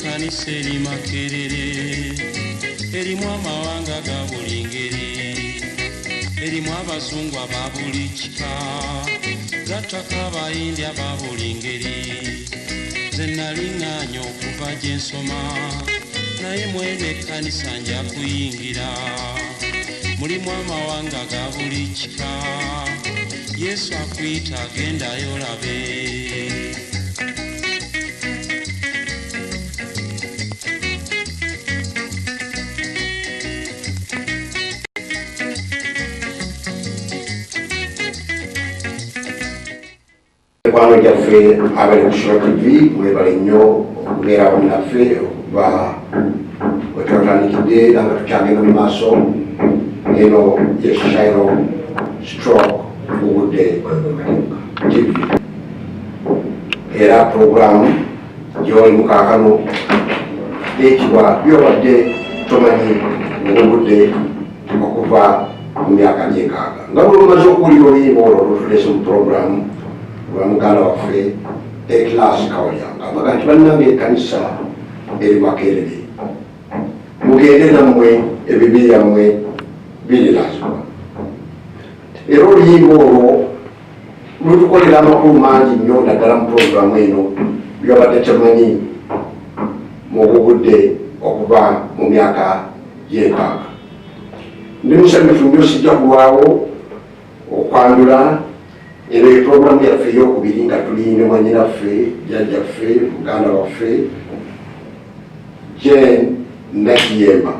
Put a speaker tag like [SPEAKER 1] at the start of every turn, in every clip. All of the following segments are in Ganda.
[SPEAKER 1] Ekkanisa eri Makerere, erimu amawanga ga buli ngeri, erimu abazungu aba buli kika, gattako abayindi aba buli ngeri. Nze nali ŋŋaanya okuva gye nsoma, naye mwene ekkanisa nja kuyingira. Mulimu amawanga ga buli kika, Yesu akuyita agendayo olabe.
[SPEAKER 2] Mikwano gyaffe abali ku Shiro TV, mwebale nnyo okubeera awamu naffe okuva we twatandikidde era nga tukyagenda mu maaso. Eno ye Shiro Stroke Bugudde TV, era pulogulaamu gy'olimu kaakano eyitibwa Byobadde Tomanyi mu Bugudde okuva mu myaka gy'enkaaga. Nga bwe mumaze okuwulira oluyimba olwo olutuleese mu pulogulaamu lwa muganda waffe Eclas Kawalya, ng'abaga nti bannange ekkanisa eri Makerere, mugende nammwe ebibi byammwe birirazibwa. Era oluyimba olwo lutukolera amakulu mangi nnyo naddala mu pulogulaamu eno byobadde temanyi mu bugudde okuva mu myaka gy'enkaaga. Ndi musanyufu nnyo, sijja kulwawo okwanjula. Eno ye pulogulaamu yaffe ey'okubiri nga tuli ne mwannyinaffe, jjajjaffe, muganda waffe Jane Nakiyemba.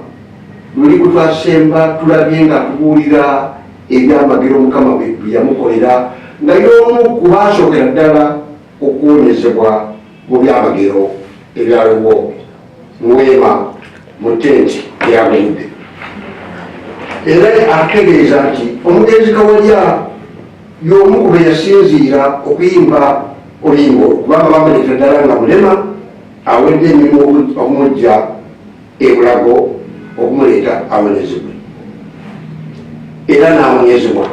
[SPEAKER 2] Luli bwe twasemba tulabye nga tubuulira ebyamagero Mukama bye yamukolera nga y'omu ku baasookera ddala okuwonyezebwa mu byamagero ebyaliwo mu weema mu tenti eyagumudde. Era atutegeeza nti omugenzi Kawalya y'omu ku be yasinziira okuyimba oluyimba olwo, kubanga bamuleeta ddala nga mulema awedde emirimu okumuggya e Bulago okumuleeta awonyezebwe, era n'awonyezebwa.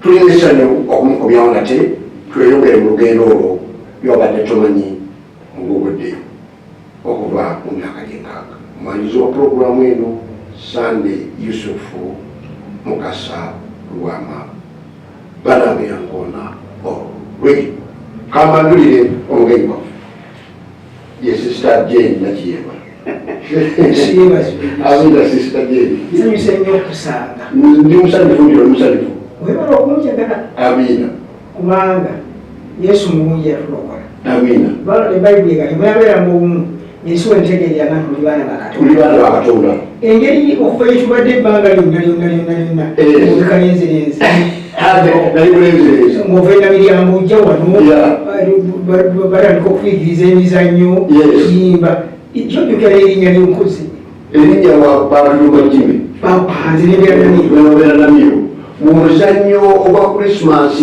[SPEAKER 2] Tulina essanyu okumukomyawo nate tweyongere mu lugendo olwo byobadde tomanyi mu bugudde okuva mu myaka gy'enkaaga. Omwanjuzi wa pulogulaamu eno Sande Yusufu Mukasa Lwama Banange Nkoona Olwegi. Kambanjulire omugenyi waffe ye Sister Jane Nakiyemba. Amina Sister Jane.
[SPEAKER 3] Nsanyuse nnyo okusanga.
[SPEAKER 2] Ndi musanyufu nti oli musanyufu.
[SPEAKER 3] Webale okunjagala.
[SPEAKER 2] Amina.
[SPEAKER 3] Kubanga Yesu mulungi yatulokola.
[SPEAKER 2] Amina.
[SPEAKER 3] Bano ne Bayibuli ega temuyabeera mu bumu ensi wentegeerera nga tuli baana ba Katonda.
[SPEAKER 2] Tuli baana ba Katonda.
[SPEAKER 3] Engeri okuva gye tubadde ebbanga lyonna lyonna lyonna lyonna obikalenzirenzi.
[SPEAKER 2] Nali bulenzirenzi.
[SPEAKER 3] Ng'ova e Namiryango ojja wano batandika okuyigiriza emizannyo, kuyimba. Jjukira erinnya ly'omukozi.
[SPEAKER 2] Erinnya baatulumba Jimmy.
[SPEAKER 3] Nze nebeera Namiro.
[SPEAKER 2] Nebeera Namiro. Mu muzannyo ogwa Christmas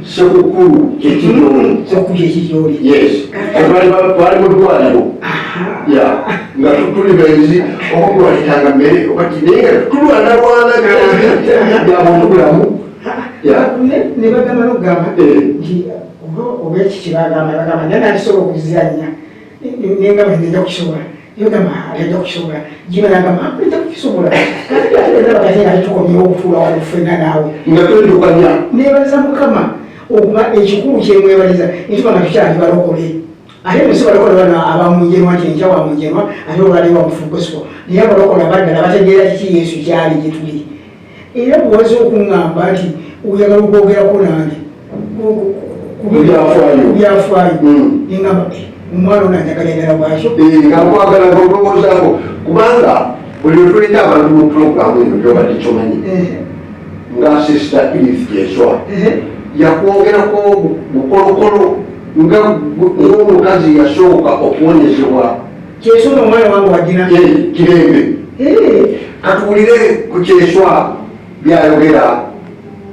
[SPEAKER 2] Ssekukulu kyekiryoli.
[SPEAKER 3] Ssekukulu kyekiryoli.
[SPEAKER 2] Yes. Twali mu ddwaliro. Nga tuli benzi okutwalitanga mmere okati naye nga tulwanalwana bya muntu bulamu.
[SPEAKER 3] Ne bagamba n'okugamba nti oba eki kyebagamba bagamba naye nakisobola okuzannya nengamba nti nja kukisobola. Yogamba nja kukisobola. Jima nagamba nja kukisobola. Kati nga tukomyewo okutuula wano ffenna naawe.
[SPEAKER 2] Nga twedukanya.
[SPEAKER 3] Neebaza Mukama okuba ekikulu kyemwebaliza ntuba nga tukyali balokole. Ate nsi balokole bano abamunjenwa nti enkya wamunjenwa ate olwaleero wamufu gospel. Naye abalokole abaddala bategeera kiki Yesu kyali gye tuli. Era bw'owaze okuŋŋamba nti oyagala okwogerako nange ku byafaayo nengamba omwana ono anjagala endala bwakyo.
[SPEAKER 2] Nga nkwagala ng'olowoozaako kubanga buli lwe tuleeta abantu mu pulogulaamu eno gy'obadde kyomanyi nga Sister Edith Kyeswa yakwogerako bukolokolo nga ng'omukazi yasooka okuwonyezebwa.
[SPEAKER 3] Kyeswa ono omwana wange wagina
[SPEAKER 2] Kirembe. Katuwulire ku Kyeswa byayogera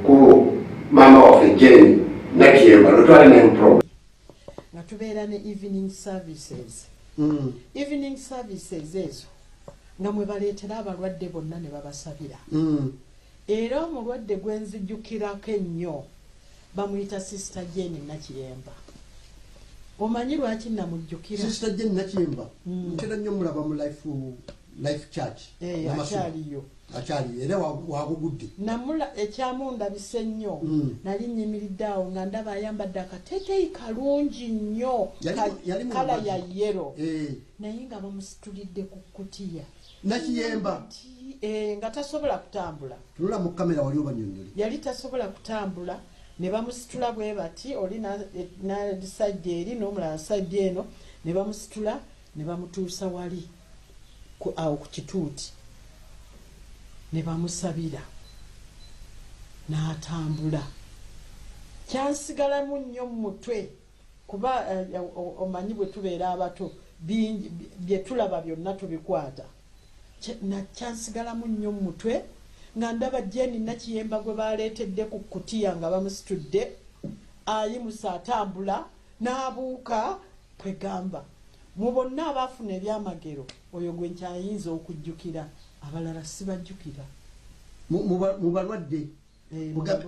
[SPEAKER 2] ku maama waffe Jane Nakiyemba lwetwali ne program.
[SPEAKER 4] Nga tubeera ne evening services. Evening services ezo nga mwe baleetera abalwadde bonna ne babasabira. Era omulwadde gwe nzijukirako ennyo bamuyita Sister Jane Nakiyemba. Omanyi lwaki namujjukira?
[SPEAKER 5] Sister Jane Nakiyemba ntera nnyo mulaba mu Life Church.
[SPEAKER 4] Akyaliyo.
[SPEAKER 5] Akyaliyo era wabugudde.
[SPEAKER 4] Namula ekyamundabise nnyo. Nali nnyimiridde awo nga ndaba ayambadde akateeteeyi kalungi nnyo, kala ya yero, naye nga bamusitulidde ku kutiya.
[SPEAKER 5] Nakiyemba
[SPEAKER 4] nga tasobola kutambula.
[SPEAKER 5] Tunula mu kamera wali obanyonnyole.
[SPEAKER 4] Yali tasobola kutambula, ne bamusitula bwe bati, oli na sajja eri n'omulala sajja eno, ne bamusitula ne bamutuusa wali awo ku kituuti, ne bamusabira n'atambula. Kyansigalamu nnyo mu mutwe, kuba omanyi bwe tubeera abato bingi bye tulaba byonna tubikwata. Kyansigalamu nnyo mu mutwe nga ndaba Jane Nakiyemba gwe baleetedde ku kutiya nga bamusitudde, ayimusa atambula n'abuuka. Kwegamba mu bonna abaafuna ebyamagero oyo gwe nkyayinza okujjukira, abalala sibajjukira.
[SPEAKER 5] Mu balwadde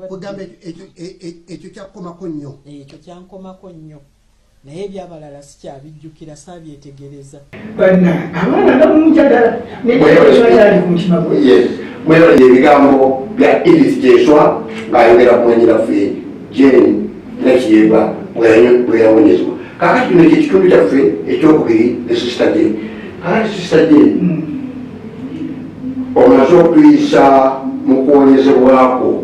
[SPEAKER 5] kugamba ekyo kyakukomako nnyo.
[SPEAKER 4] Ekyo kyankomako nnyo, naye ebyabalala sikyabijjukira, saabyetegereza.
[SPEAKER 3] Banna abaana nga munjagala nekyali ku mutima gwe.
[SPEAKER 2] Mwebale ebigambo bya Edith Kyeswa ng'ayogera ku mwannyinaffe Jane Nakiyemba bwe yawonyezebwa. Kaakati kino kye kitundu kyaffe ekyokubiri ne Sister Jane. Kaakati Sister Jane, omaze okuyisa mu kuwonyezebwako,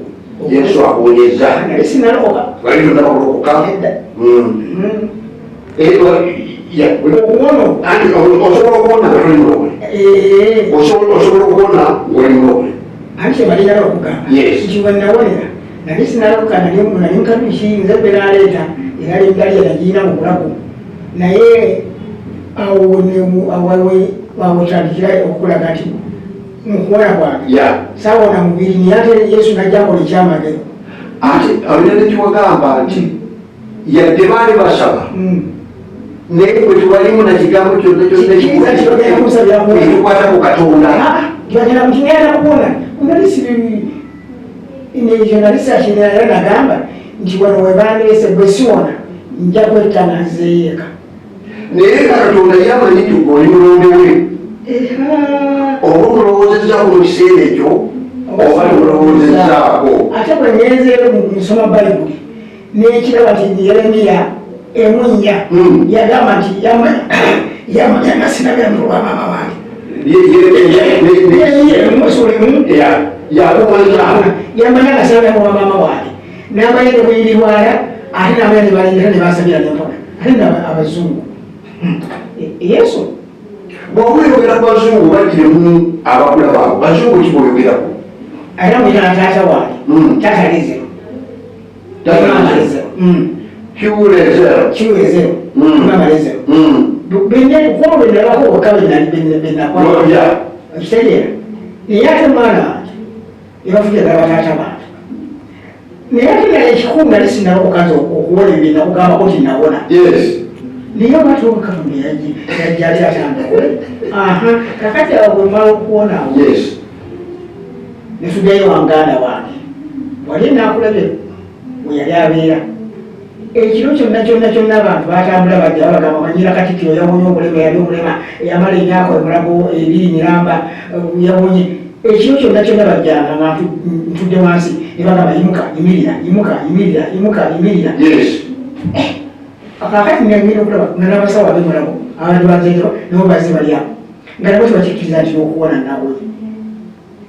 [SPEAKER 2] Yesu akuwonyeza.
[SPEAKER 3] Nali sinalokoka.
[SPEAKER 2] Wali tonnakulokoka?
[SPEAKER 3] Okuwona.
[SPEAKER 2] Osobola okuwona nga toli mulokole. Osobola okuwona ng'oli mulokole.
[SPEAKER 3] Anti kyebali njagala okugamba nti bwe nawonera nali sinalokoka, nali nkabiki nze gwe naleeta era endali yagirina mu bulago, naye awo wetandikira okulaga nti mu kuwona kwange saawona mubiri, naye ate Yesu najja akola ekyamagero.
[SPEAKER 2] Ate olina nekiwagamba nti yadde baali basaba, naye bwe tewalimu na kigambo kyonna kyonna ekikwata ku Katonda.
[SPEAKER 3] Bagenda kukingenda kuwona ekyo nali sakinira, era nagamba nti wano we bandeese bwe siwona nja kwetta nga nzizeeyo eka.
[SPEAKER 2] Naye nga Katonda yamanyi nti oli mulonde we, oba omulowoozezaako mu kiseera ekyo oba tomulowoozezaako.
[SPEAKER 3] Ate bwe ngenzeeyo nsoma Bayibuli n'ekiraba nti Yeremiya 1:4 yagamba nti yamanya nga sinabera mu lwa maama wange. Yamanya nga sinabera mu lwa maama wange, n'amanya ne bwendirwala, ate n'amanya ne balindira ne bansabira n'empona. Ate abazungu Yesu
[SPEAKER 2] bw'oba oyogera ku bazungu bagiremu abakula baabwe, bazungu ki bw'oyogerako?
[SPEAKER 3] Era muyita taata wange, taata Lezero. Maama Lezero.
[SPEAKER 2] Kiwulezero.
[SPEAKER 3] Kiwulezero. Maama Lezero. Kuba bwe nalabako bokka benakwata ekitegeera, naye ate mwana wange ebafudde ddala bataata bange. Naye ate naye ekikulu nali sinalokoka nze okuwona ebyo nakugambako nti nawona. Naye obati Katonda yajja ati atambule. Kakati awo bwe mmala okuwona awo ne tuddayo wa muganda wange wali naakulabye we yali abeera. Ekiro kyonna kyonna kyonna abantu batambula bajja babagamba manyira Katikkiro yawonye obulema, yali omulema eyamala emyaka emulago 2 miramba yawonye. Ekiro kyonna kyonna bajjanga nga ntudde wansi ne bagamba yimuka yimirira, yimuka yimirira, yimuka yimirira. Kaakati nagenda okulaba nga n'abasawo ab'emulago abadde banzengerwa nabo bazze bali awo nga nabo tebakikkiriza nti okuwona nawonye.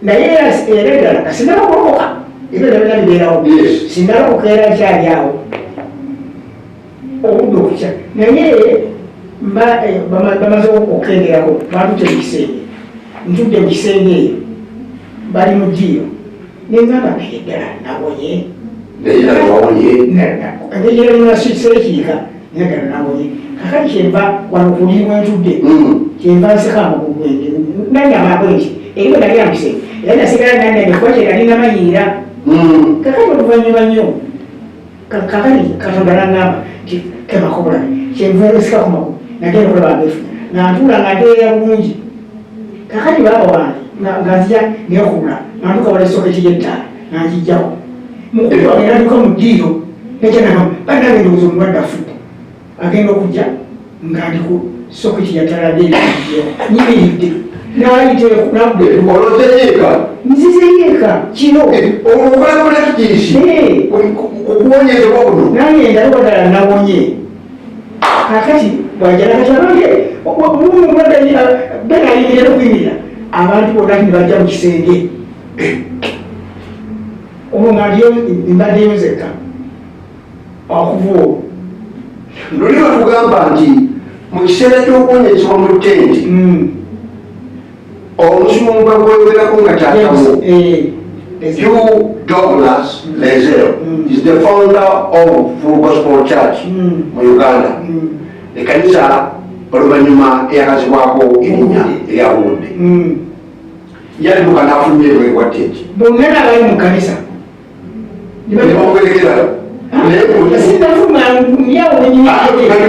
[SPEAKER 3] Naye era eddala nga sinnaba kulokoka, ebyo byonna bibeerawo, sinnalokoka era nkyali awo obudde okukya. Naye bamaze okukenderako, bantutte mu kisenge, ntudde mu kisenge eyo bali mu ddiiro, ne ŋŋamba naye ddala nawonye. Engeri sekiika naye ddala nawonye. Kakati kyenva wano ku luli bwe ntudde, kyenva nseka amagulu nanyamaako nti eri bwe nali amusenge era nasigala nannanye kuba kye nali namanyiira. Kakati oluvannyuma nnyo kakati Katonda naŋŋamba nti kemako bulabe, kyenva nsika ku magulu nagenda okulaba ngefunya nga ntuula nga ntereera bulungi. Kakati baaba wange nga nzija neekulula nga ntuuka wala esoketi y'ettaala nga ngijjako, mukulu wange natuuka mu ddiiro nekyanagamba bannange ndowooza omulwadde afudde. Agenda okujja nga ndi ku soketi yatalabye nyimiridde
[SPEAKER 2] olozeyeka
[SPEAKER 3] nzizeyeeka kiro
[SPEAKER 2] olukolakolakijisi okuwonyezebwa kuno
[SPEAKER 3] nange ndalwadala nawonye. Kakati bwajala kati abange benayimirira okuyimirira abantu bonna nibajja mu kisenge olwo nga ndiyo mbaddeyo nzekka okuva olwo.
[SPEAKER 2] Luli lwetugamba nti mu kiseera ky'okuwonyezebwa mu tenti omusumba gwoyogerako nga taatawo Hugh Douglas Lezel is the founder of Full Gospel Church mu Uganda, ekkanisa oluvannyuma eyakazibwako erinnya erya Buwudde. Yadduka n'afulumya ebweru wa tenti
[SPEAKER 3] bonna nabali mu kkanisa
[SPEAKER 2] nebamwerekera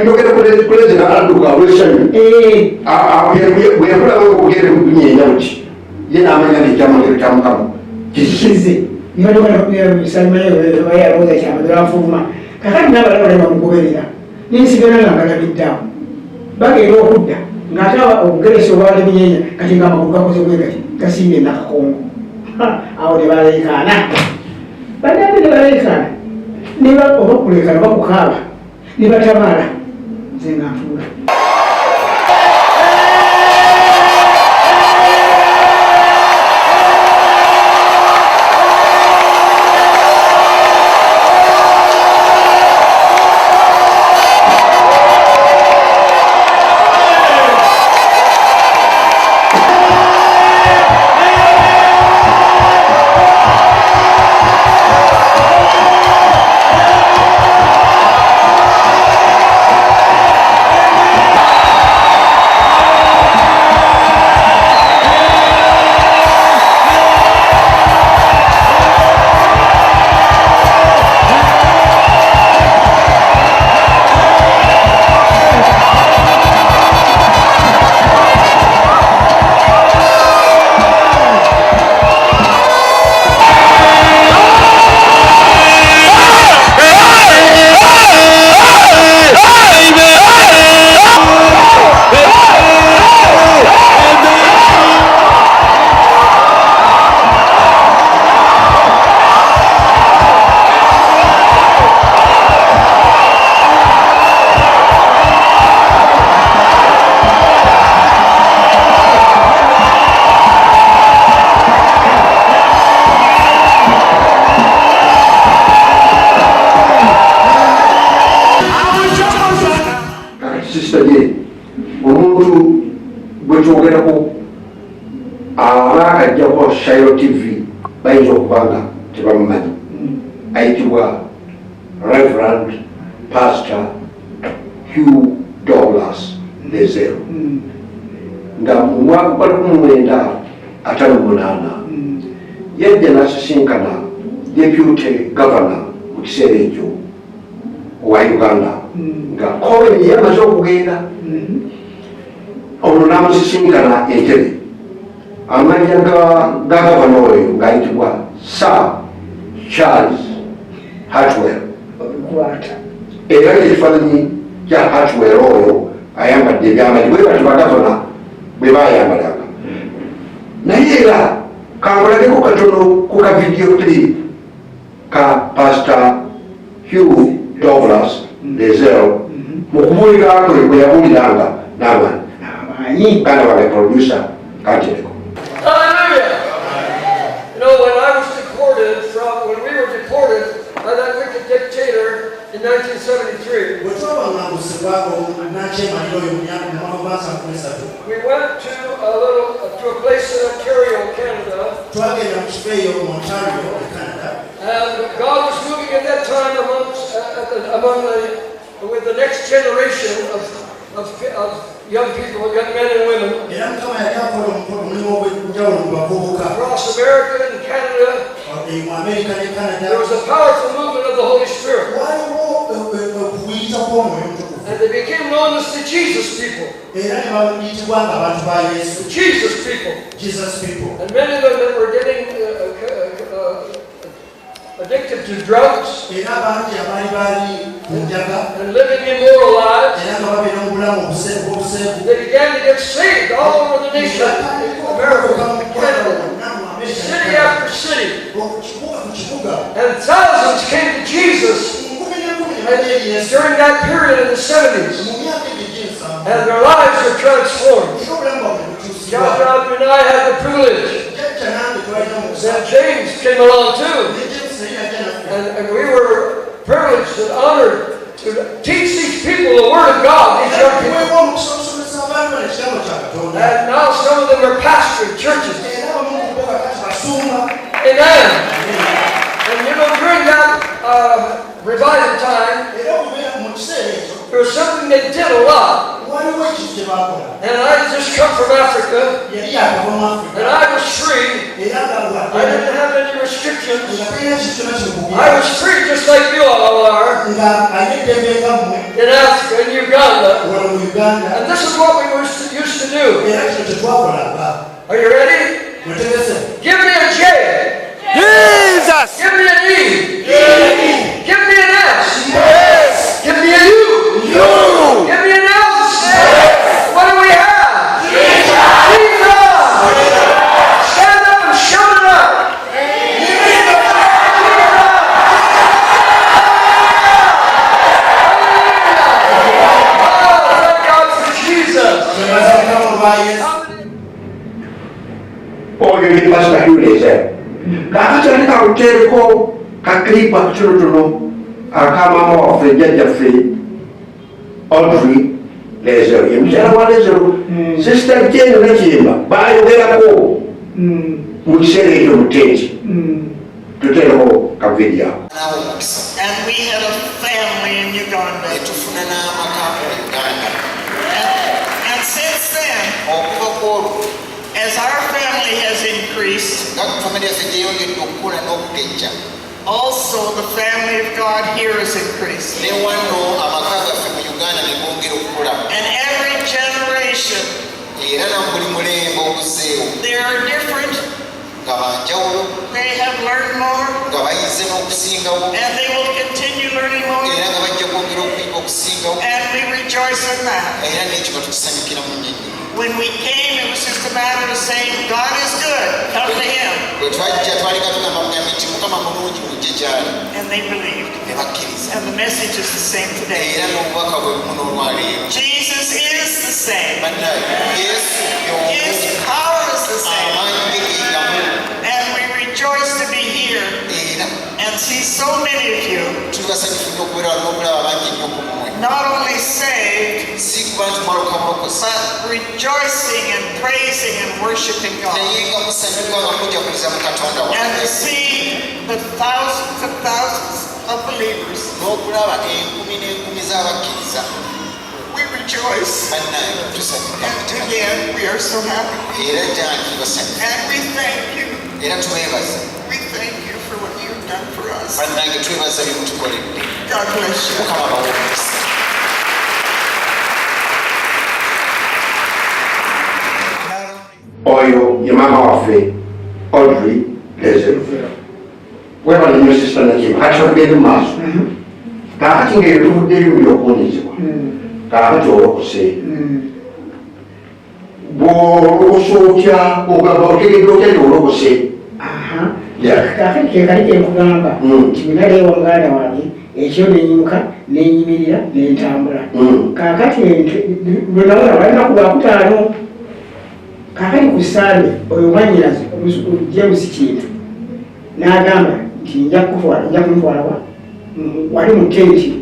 [SPEAKER 2] njogera kulezera adduka olw'essanyu bwe yakulaba okugenda kunyeenya buti ye n'amanya nti ekyamagero kya Mukama
[SPEAKER 3] kizize. Nibadosaalimayoyalowooza kakati n'abalala bali bamugoberera nensigala nga ngalabiddeawo bagenda okudda ng'ate obugeresi obwabadde bunyeenya kati nga amagulu gakoze bwe gati gasimbye nakakongo. Awo ne baleekaana bannange ne baleekaana oba kuleekaana oba kukaaba ne batabaala nze nga ntuula.
[SPEAKER 2] Sister ye omuntu gwe twogerako abaakajjako Shiloh TV bayinza okuba nga tebamumanyi, ayitibwa Reverend Pastor Hugh Douglas Lezel nga mu mwaka gwa 1958 yajja n'asisinkana deputy governor mu kiseera ekyo owa Uganda nga Cohen yamaze okugenda olwo n'amusisinkana Entebbe. Amannya ga gavana oyo ng'ayitibwa Sir Charles Hartwell era ekifaananyi kya Hartwell oyo ayambadde ebyamagi bwe bati bagavana bwe bayambalanga. Naye era kankulageko katono ku ka video clip ka Pastor Hugh Douglas Lezel mu kubuulira kwe kwe yabuuliranga n'abantu. Muganda wange producer kantereko.
[SPEAKER 6] Hallelujah! You know, when I was deported when we were deported by that wicked dictator in 1973, we went to a place in Ontario, Canada. And God was moving at that time with the next generation of young people, young men and women, across America and Canada. There was a powerful movement of the Holy Spirit. And they became known as the Jesus people. The Jesus people. Jesus people. And many of them that were getting addicted to drugs and living immoral lives, they began to get saved all over the nation, America, Canada, city after city. And thousands came to Jesus during that period in the 70s. And their lives were transformed. John and I had the privilege. Then James came along too. And we were privileged and honored to teach these people the Word of God, these young people. And now some of them are pastoring churches. Amen. And you know, during that revival time, there was something they did a lot. And I just come from Africa, and I was free. I didn't have any restrictions. I was free just like you all are in Africa, in Uganda. And this is what we used to do. Are you ready? Give me a J.
[SPEAKER 7] Jesus!
[SPEAKER 6] Give me an E.
[SPEAKER 7] E.
[SPEAKER 6] Give me an S.
[SPEAKER 7] S.
[SPEAKER 6] Give me a U.
[SPEAKER 7] U.
[SPEAKER 6] Give me an L.
[SPEAKER 7] S.
[SPEAKER 6] What do we have?
[SPEAKER 7] Jesus!
[SPEAKER 6] Jesus! Stand up and shout it out.
[SPEAKER 7] Jesus!
[SPEAKER 6] Oh, thank God for Jesus.
[SPEAKER 2] Oyo ye Pastor Hugh Layzell. Kaakati ate kakuteereko ka clip akatonotono aka maama waffe jjajjaffe Audrey Layzell. Ye mukyala wa Layzell, Sister Jane Nakiyemba baayogerako mu kiseera ekyo mu tenti. Tuteereko ka video ako.
[SPEAKER 8] And we had a family in Uganda. And since then, as our family has increased, also the family of God here has increased. And every generation, they are different. They have learned more, and they will continue learning more, and we rejoice in that. When we came, it was just a matter of saying, God is good, come to Him. And they believed. And the message is the same today. Jesus is the same. His power is the same. And we rejoice to be here and see so many of you not only saved, but rejoicing and praising and worshiping God. And to see the thousands and thousands of believers, we rejoice. And again, we are so happy. And we thank you. We thank you for what you've done for us. God bless you.
[SPEAKER 2] Oyo ye maama waffe Audrey Layzell. Webale nnyo Sister Nakiyemba. Kati tugende mu maaso. Kaakati ng'ebyo tuvuddeyo mu by'okuwonyezebwa, kaakati olokose. Bw'olokose otya? Ogamba otegedde otya nti olokose?
[SPEAKER 3] Kaakati ke kali ke nkugamba nti bwe nali ewa muganda wange ekiro ne nyimuka nenyimirira nentambula. Kaakati lwe nawona lwali lunaku lwakutaano. Kaakati ku Ssande oyo mwannyinaze James Kintu n'agamba nti nja kumutwala wa wali mu tenti.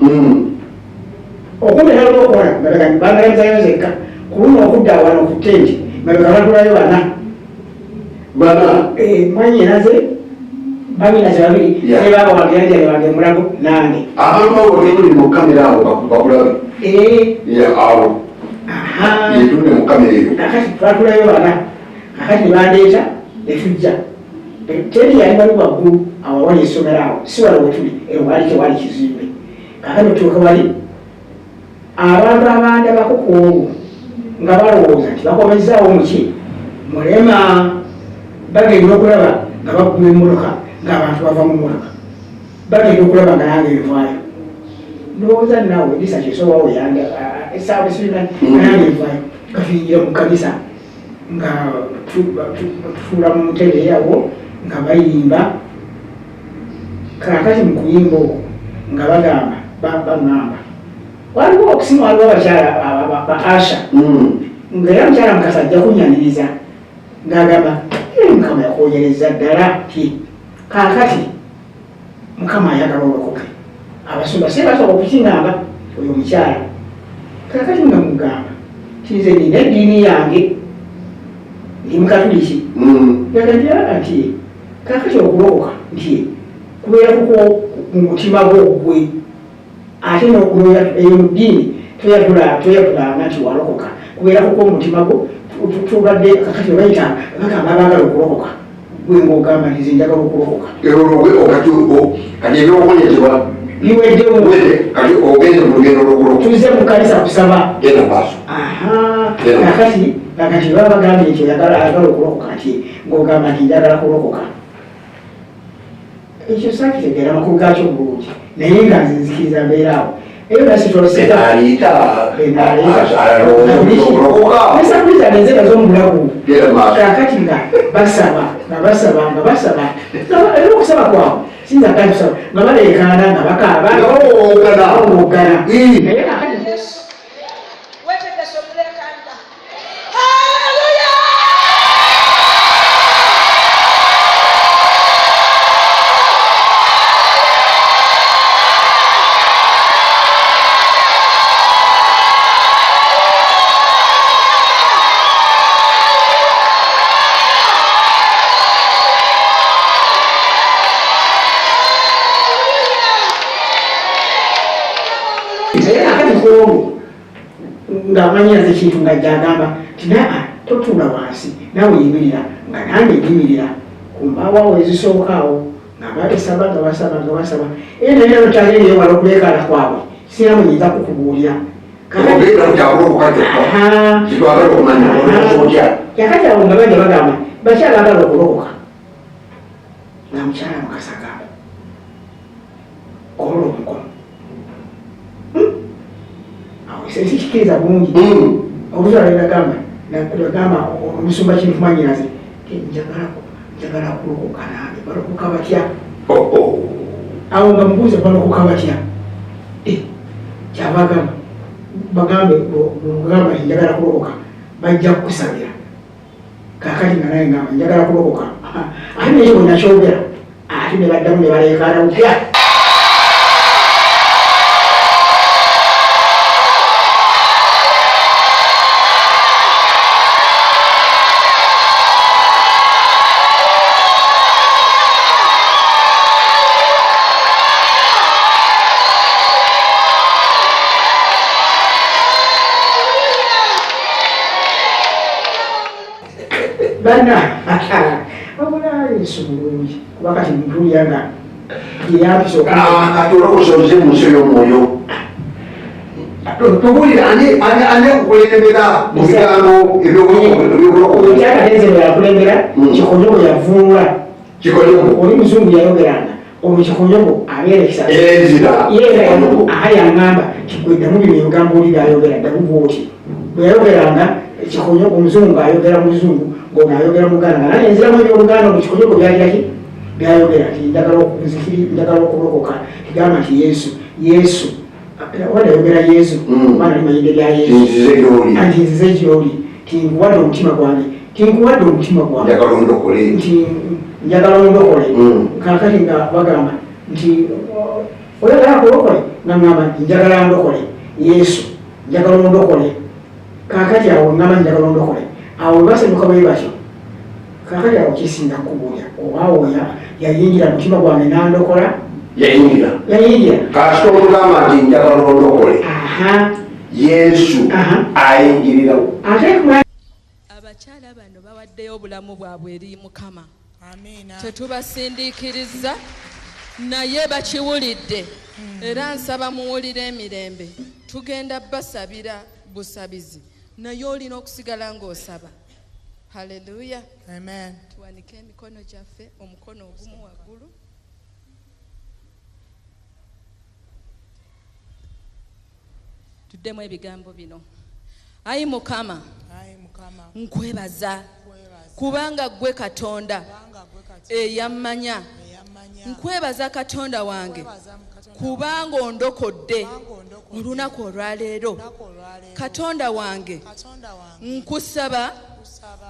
[SPEAKER 3] Okumera n'okukola mabega bangalabizayo nzekka ku luno okudda wano ku tenti mabega batulayo bana.
[SPEAKER 2] Bana?
[SPEAKER 3] Mwannyinaze banyinaze babiri ne baaba wange yanjale wange Mulago nange.
[SPEAKER 2] Abantu abo tuli mu kamera abo bakulabe. Abo. Yetunde mu kamera eyo.
[SPEAKER 3] Kakati twatulayo bana. Kakati ne bandeeta ne tujja. Tenti yali wali waggulu awo awali essomero awo si wano we tuli eyo waali tewali kizimbe. Kakati otuuka wali abantu abandabako ku olwo nga balowooza nti bakomezzaawo muki mulema, bagenda okulaba nga baggula emmotoka ng'abantu bava mu mmotoka. Bagenda okulaba nga nange nvaayo. Ndowooza naawe Edisa kyesobola weyanda essaawa esirina nange nvaayo. Nga tuyingira mu kkanisa nga tutuula mu ntebe awo nga bayimba. Kaakati mu kuyimba okwo nga bagamba baŋŋamba waliwo okusinga waliwo abakyala ba Asha nga era mukyala Mukasa ajja kunnyaniriza ng'agamba Mukama yakuwolereza ddala ti kaakati Mukama ayagala olokoke. Abasumba si basobola okukiŋŋamba oyo omukyala. Kaakati nga mugamba nti nze nina eddiini yange ndi Mukatuliki. Nga nti kaakati okulokoka nti kubeera kuko mu mutima gwo gwe ate eyo mu ddiini toyatulanga nti walokoka kubeera kuko mu mutima gwo tubadde kakati bayita bagamba abaagala okulokoka gwe ng'ogamba nti nze njagala okulokoka.
[SPEAKER 2] Kati ebyokuwonyezebwa
[SPEAKER 3] biweddewo
[SPEAKER 2] kati ogenze mu lugendo lw'okulokoka.
[SPEAKER 3] Tuzze mu kkanisa kusaba.
[SPEAKER 2] Genda maaso.
[SPEAKER 3] Kakati kakati baba bagambye nti ayagala okulokoka nti ng'ogamba nti njagala kulokoka. Ekyo saakitegeera amakulu gaakyo bulungi naye nga nze nzikiriza mbeera awo. Eyo nasitolosetanesapuli zange nze nazo mu bulago. Kaakati nga basaba nga basaba nga basaba era okusaba kwabwe siyinza kali kusaba nga baleekaana nga bakaaba nga bawoggana. Naye kaakati ng'amanyiza ekintu ng'ajja agamba nti naa totuula wansi naawe yimirira nga nange nyimirira ku mbaawo awo ezisooka awo nga babisaba nga basaba nga basaba era naye nokyagenda ewala okuleekaana kwabwe sirina muyinza kukubuulira. Kakati awo nga bajja bagamba bakyala abala okulokoka nga mukyala Mukasa agamba golola omukono. Sikikiriza bulungi oluzala lwagamba lwagamba omusumba kintumanyiraze njagala kulokoka nange balokoka batya? Awo nga mubuuza balokoka batya? Kyava agamba bagambe mugamba nti njagala kulokoka bajja kukusabira. Kaakati nga naye ngamba njagala kulokoka ate naye bwe nakyogera ate ne baddamu ne baleekaana bupya. Bana wabula Yesu mulungi kuba kati mpulira nga yeyampisa
[SPEAKER 2] kati olokosa oze mu nsi ey'omwoyo. Tubuulire ani akukulembera mu bigambo eby'obulokozi?
[SPEAKER 3] Omukyala bwe yakulembera Kikonyogo yavuunula.
[SPEAKER 2] Kikonyogo
[SPEAKER 3] oli muzungu yayogeranga olwo Kikonyogo abeera ekisa aha yaŋŋamba nti gwe ddamu bino ebigambo oli byayogera ddamu bw'oti. Bwe yayogeranga Kikonyogo omuzungu ng'ayogera mu luzungu ng'ono ayogera mu Luganda nga nange nziramu eby'Oluganda mu Kikonyogo byagira ki byayogera nti njagala okulokoka kigamba nti Yesu Yesu wadde ayogera Yesu omwana limanyidde bya Yesu nti nzize gy'oli nti nkuwadde omutima gwange nti nkuwadde omutima gwange nti njagala ondokole. Kaakati nga bagamba nti oyagala kulokole nga ŋŋamba nti njagala ndokole Yesu njagala ondokole. Kaakati awo ŋŋamba njagala ondokole awo basemuka bwe batyo. Kaakati awo kisinga kubuulira oba awo yayingira mutima gwange n'andokola.
[SPEAKER 2] Yayingira
[SPEAKER 3] yayingira
[SPEAKER 2] kasita omugamba nti njagala ondokole Yesu ayingirirawo.
[SPEAKER 9] Abakyala bano bawaddeyo obulamu bwabwe eri Mukama. Tetubasindiikiriza naye bakiwulidde era nsaba muwulire emirembe. Tugenda basabira busabizi naye olina okusigala ng'osaba. Haleluya.
[SPEAKER 4] Amen.
[SPEAKER 9] Tuwanike emikono gyaffe, omukono ogumu waggulu. Tuddemu ebigambo bino. Ayi Mukama, nkwebaza kubanga ggwe Katonda eyammanya. Nkwebaza Katonda wange kubanga ondokodde olunaku olwaleero. Katonda wange, nkusaba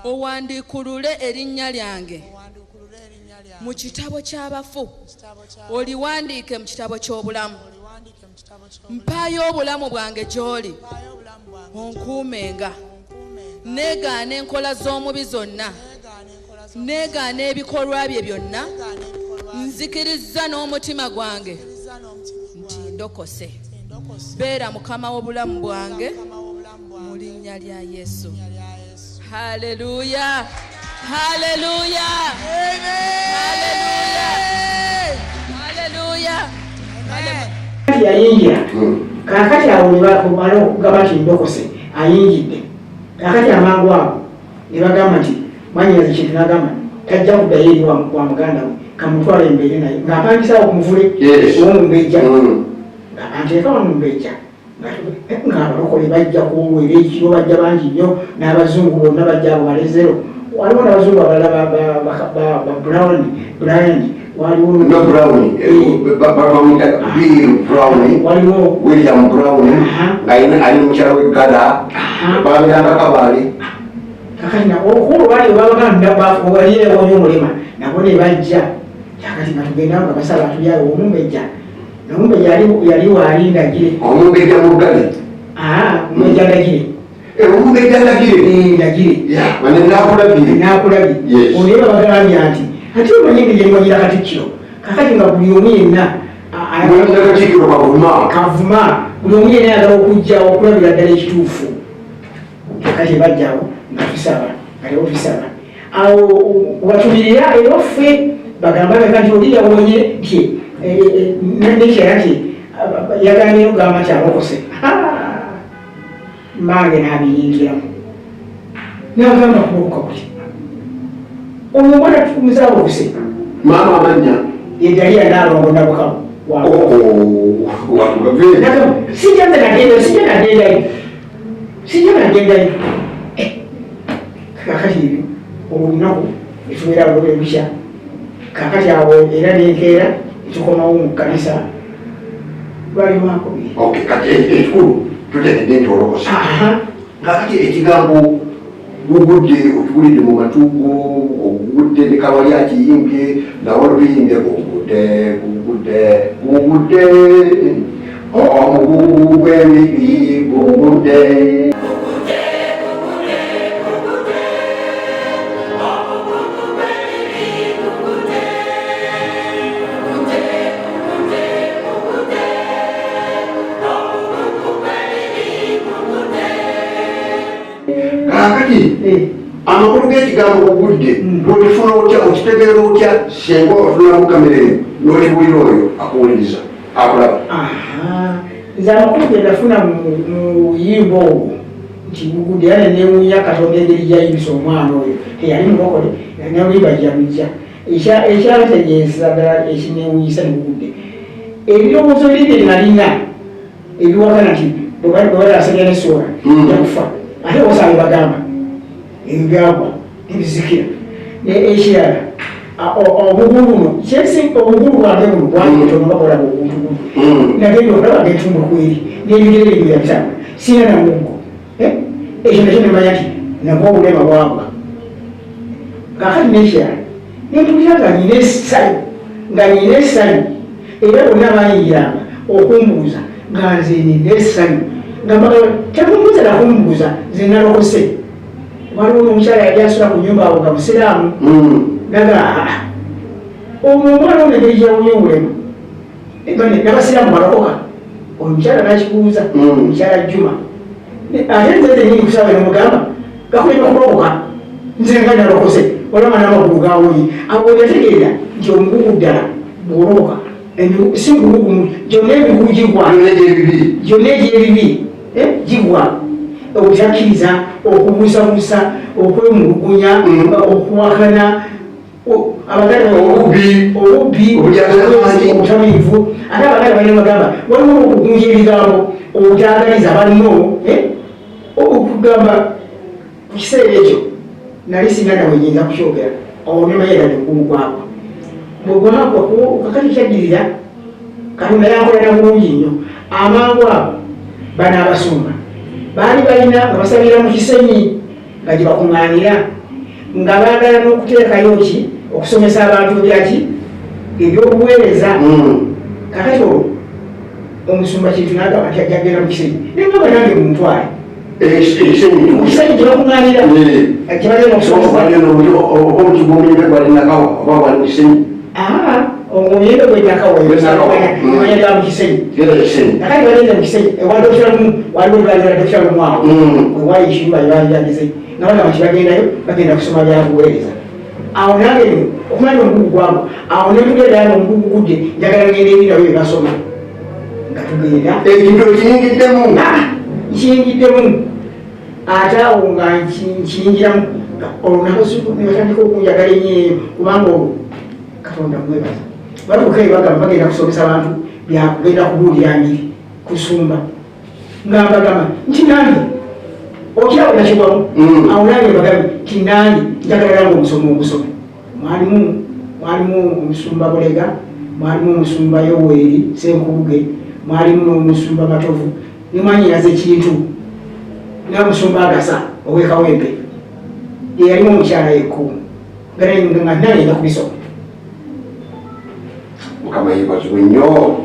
[SPEAKER 9] owandiikulule erinnya lyange mu kitabo ky'abafu, oliwandiike mu kitabo ky'obulamu. Mpaayo obulamu bwange gy'oli, onkuumenga. Negaana enkola z'omubi zonna, negaana ebikolwa bye byonna. Nzikirizza n'omutima gwange nti ndokose. Beera Mukama w'obulamu bwange mu linnya lya Yesu. Haleluya, haleluya, haleluya, haleluya.
[SPEAKER 3] Yayingira kaakati awo ne bamala okugamba nti ndokose, ayingidde. Kaakati amangu ago ne bagamba nti mwannyinaze kintu, n'agamba tajja kuddayo eri wa muganda we, kamutwale embeere naye ng'apangisaawo ku muvule ow'omumbejja, ng'abanteeka wano mumbejja. Ng'abalokole bajja ku olwo era ekiro bajja bangi nnyo, n'abazungu bonna bajja abo balezero. Waliwo n'abazungu abalala ba Brown, Brian, waliwo
[SPEAKER 2] No Brown, bamuyita Bill Brown,
[SPEAKER 3] waliwo
[SPEAKER 2] William Brown, ng'alina ali mukyala w'e Gada, babeeranga Kabaale.
[SPEAKER 3] Kakati olwo bali babagamba waliwo omulema nabo ne bajja. Kakati nga tugenda nga basaba tulyawo omumbejja, n'omumbejja yali waali Ndagire.
[SPEAKER 2] Omumbejja Muggale?
[SPEAKER 3] Omumbejja Ndagire.
[SPEAKER 2] Omumbejja Ndagire?
[SPEAKER 3] Ndagire.
[SPEAKER 2] Wane naakulabye.
[SPEAKER 3] Naakulabye. Oyo babagambye nti ate omanyi engeri gye mmanyira Katikkiro. Kakati nga buli omu yenna
[SPEAKER 2] Katikkiro Kavuma,
[SPEAKER 3] Kavuma, buli omu yenna ayagala okujja okulabira ddala ekituufu. Kakati bajjawo nga tusaba, nga lewo tusaba awo watubirira era ffe bagamba nti oli yawonye nti nekira nti yagambye okugamba nti alokose. Mange n'abiyingiramu n'agamba kulokoka kuti oyo omwana muzaalokose.
[SPEAKER 2] Maama amannya
[SPEAKER 3] Edaliya Naalongo Nabukalu. Sijja nze nagendayo, sijja nagendayo, sijja nagendayo. Kakati ebyo olunaku netubeera lwebisha. Kakati awo era nenkeera netukomawo mu kkanisa lwali lwakubiri.
[SPEAKER 2] Kati ekikulu tutegedde nti olokose. Kakati ekigambo gugudde okiwulidde mu matu go, ogugudde ne Kawali akiyimbye, nawe oluyimbye gugudde, gugudde, gugudde, omugugu gw'ebibi gugudde. Kakati amakulu g'ekigambo gugudde n'okifuna otya, okitegeera otya singa otunula mu kamera eyo n'okiwulira oyo akuwuliriza akulaba?
[SPEAKER 3] Nze amakulu ge nafuna mu luyimba olwo nti gugudde, era neneewuunya Katonda engeri gy'ayimbisa omwana oyo teyali mulokole n'oluyimba gyalujja. Ekyategeeza ddala ekineewuunyisa ne gugudde, ebirowoozo biri bye nalina ebiwakana nti bwe balaasabya n'essuula nja kufa, ate osanga bagamba ebyo byagwa ebizikira. Ekirala obugulu buno obugulu bwange buno bwali butono bakola obuntu buno, nagenda okulaba ng'entumbu kweri n'ebigere ebyo yabitambula sirina na muggo. Ekyo nakyo nemanya nti nabwo obulema bwagwa. Kaakati n'ekirala nempulira nga nina essanyu, nga nina essanyu, era bonna bayingiranga okumbuuza nga nze nina essanyu, nga tekumbuuza nakumbuuza nze nalokose. Waliwo n'omukyala yali asula ku nnyumba awo nga musiraamu, naga omwo omwana ono engeri gyawonye obulema n'abasiraamu balokoka. Omukyala n'akikubuuza, omukyala Juma, ate nze nzennyini kusaba nemugamba gakulema kulokoka, nze nga nalokose olaba n'amagulu gawonye. Awo yategeera nti omugugu ddala bw'olokoka si mugugu gumu, gyonna emigugu gigwa, gyonna egy'ebibi gigwa. Obutakkiriza, okubuusabuusa, okwemulugunya, okuwakana, Abaganda
[SPEAKER 2] Obubbi.
[SPEAKER 3] Obubbi.
[SPEAKER 2] Obulyazaamaanyi.
[SPEAKER 3] Obutamiivu. Ate abaganda balina bagamba waliwo okugunja ebigambo obutagaliza banno, eh? Okugamba ku kiseera ekyo nali sina nawe nyinza kukyogera olwo nemanyera negumu gwagwa bwegwagwa. Kakati kyaddirira, Katonda yankola na bulungi nnyo. Amangu ago bano abasumba baali balina nga basabira mu Kisenyi nga gye bakuŋŋaanira, nga baagala n'okuteekayo ki okusomesa abantu byaki ebyobuweereza. Kakati olwo omusumba Kintu n'agamba nti ajja kugenda mu Kisenyi, nengamba nange muntwale.
[SPEAKER 2] Ekisenyi?
[SPEAKER 3] Mu Kisenyi gye bakuŋŋaanira, gye bagenda okusomesa.
[SPEAKER 2] Oba omuyembe gwali Nakawa oba gwali Mukisenyi?
[SPEAKER 3] Omuyembe gwe Nakawa.
[SPEAKER 2] Nakawa.
[SPEAKER 3] Gwa mu Kisenyi.
[SPEAKER 2] Genda Kisenyi.
[SPEAKER 3] Nakati bagenze mu Kisenyi ewa Dokita Lumu, waliwo eddwaliro lya Dokita Lumu awo wewali ekiyumba gye bagize, nga bagamba nti bagendayo bagenda kusoma byabuweereza. Awo nange no okumanya omugugu gwagwo, awo netugenda nga omugugu gudde, njagala ngenda eri nabo byebasoma, nga tugenda.
[SPEAKER 2] Ekintu okiyingiddemu?
[SPEAKER 3] Ah, nkiyingiddemu. Ate awo nga nkiyingiramu, nga olwo nabazungu ne batandika okunjagala ennyo eyo, kubanga olwo Katonda mwebaza, batuuka eyo bagamba bagenda kusomesa abantu byakugenda kubuulira njiri kusumba, nga mbagamba nti nange okirabo nakigwamu. Awo nange mbagambye nti nange njagala nange omusomo ogusome. Mwalimu omusumba Bulega, mwalimu omusumba Yoweri Senkubuge, mwalimu n'omusumba Matovu ne mwanyinaze Kintu n'omusumba Agasa ow'Ekawempe, yeyalimu omukyala yekku, nga nange nja kubisoma.
[SPEAKER 2] Mukama yeebazibwe nnyo.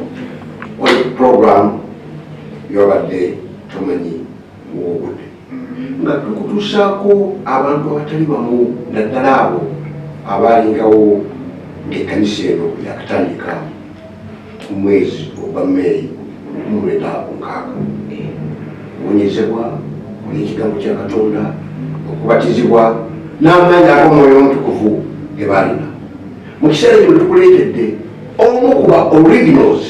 [SPEAKER 2] Oli program yobadde tomanyi muwobudde, nga tukutuusaako abantu abatali bamu, naddala abo abaalingawo ng'ekkanisa eno yakatandika ku mwezi ogwa Meeyi 1960. Kuwonyezebwa olw'ekigambo kya Katonda, okubatizibwa n'amaanyi ag'Omwoyo Omutukuvu ge baalina mu kiseera kino. Tukuleetedde omu ku ba originals,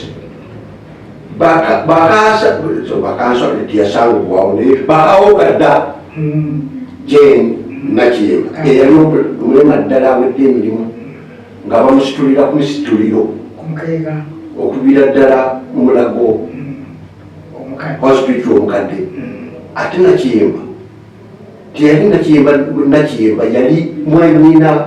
[SPEAKER 2] bakansa teyasangubwawo, naye bakawoga dda, Jane Nakiyemba, eyali omulema ddala awedde emirimu, nga bamusitulira ku misituliro
[SPEAKER 3] kumukeeka
[SPEAKER 2] okubira ddala mu Mulago
[SPEAKER 3] omukadde
[SPEAKER 2] hospital omukadde. Ate Nakiyemba teyali Nakiyemba, Nakiyemba yali mwanyina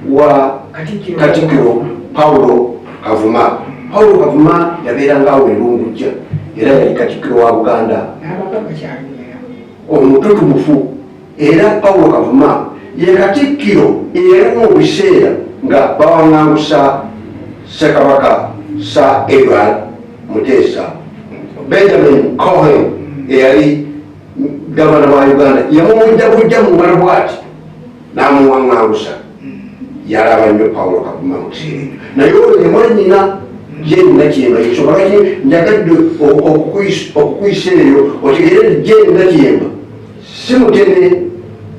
[SPEAKER 2] wa
[SPEAKER 3] Katikkiro.
[SPEAKER 2] Katikkiro Paulo Kavuma. Paulo Kavuma yabeeranga awo Erungujja, era yali katikkiro wa Buganda.
[SPEAKER 3] N'abagagga kyalumira.
[SPEAKER 2] Omututumufu. Era Paulo Kavuma ye katikkiro eyaliwo mu biseera nga bawaŋŋangusa Ssekabaka Sir Edward Muteesa. Benjamin Cohen eyali gavana wa Uganda yamumujja bujja mu ngalo bwati n'amuwaŋŋangusa. Yalaba nnyo Paulo Kavuma mu kiseera ekyo, naye oyo ye mwanyina Jane Nakiyemba. Yensonga lwaki njagadde okukuyisa eyo otegeere nti Jane Nakiyemba si mutene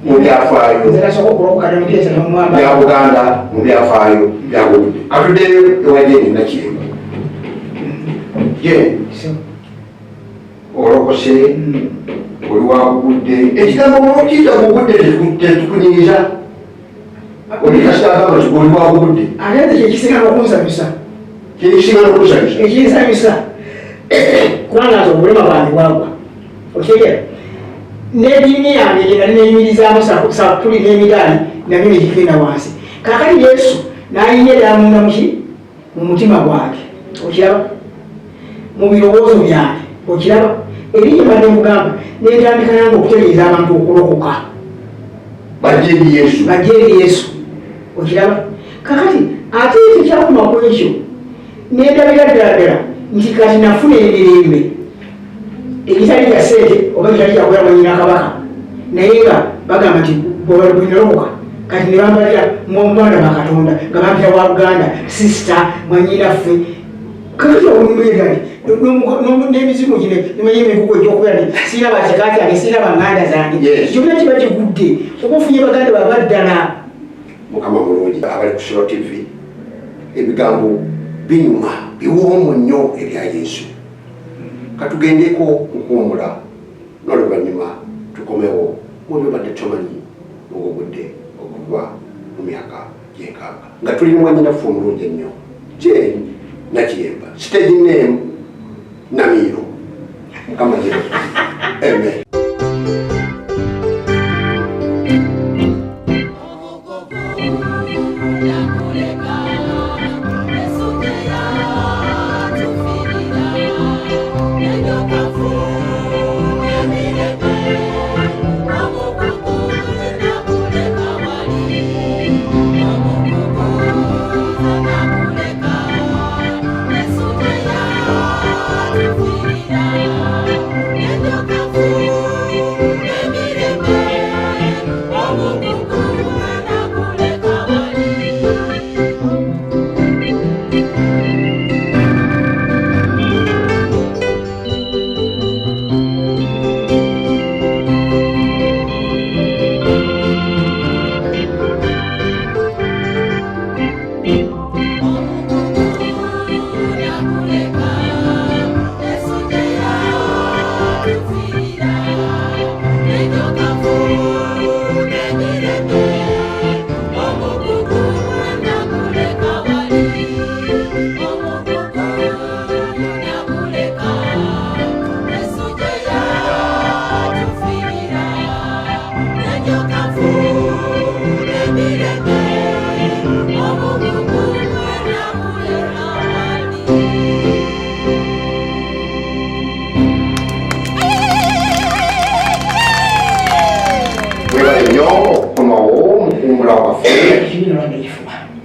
[SPEAKER 2] mu byafaayo
[SPEAKER 3] Nze nasooka okulokoka nemuteesa nomwamba.
[SPEAKER 2] bya Buganda, mu byafaayo byagobudde. Katuddeyo ewa Jane Nakiyemba. Jane, olokose, oli wakugudde. Ekigambo bwokiyita kugudde tetukunyiiza, oli kasitagamba nti oli wakugudde.
[SPEAKER 3] Ate nze kyekisinga n'okunsanyusa.
[SPEAKER 2] Kyekisinga n'okusanyusa.
[SPEAKER 3] Ekinsanyusa kubanga nze obulema bwange bwagwa, okitegeera, n'eddiini yange gye nali neyimirizaamu sapuli n'emidaali nabyo negigenda wansi. Kakati Yesu n'ayingira ddala munda muki mu mutima gwange, okiraba, mu birowoozo byange, okiraba, eri gye mbadde mugamba, nentandika nange okutegeeza abantu okulokoka.
[SPEAKER 2] Bajja eri Yesu.
[SPEAKER 3] Bajja eri Yesu, okiraba. Kakati ate tekyakoma ku ekyo, nendabira ddala ddala nti kati nafuna emirembe egitali gya ssente oba gitali gyakubeera mwanyina kabaka, naye nga bagamba nti bwenalokoka kati ne bambalira mwana ba Katonda, nga bampita wa Buganda, sister, mwanyinaffe. Kakati olumbeera nti n'emizimu gino nimanyi emigugu egyokubeera nti sirina bakika kyange, sirina baŋŋanda zange. Kyonna kiba kigudde oba ofunye baganda baba ddala.
[SPEAKER 2] Mukama mulungi. Abali ku Siro TV, ebigambo binyuma, biwoomu nnyo ebya Yesu. Katugendeko mukuwumula, n'oluvannyuma tukomewo mu byobadde tomanyi mu bubudde okuva mu myaka gy'enkaaga nga tuli ne mwannyinaffe omulungi ennyo Jane Nakiyemba, stage name Namiiro. Mukama yeebazibwe. Amen. Mwebale nnyo okukomawo mukuwummula kwaffe,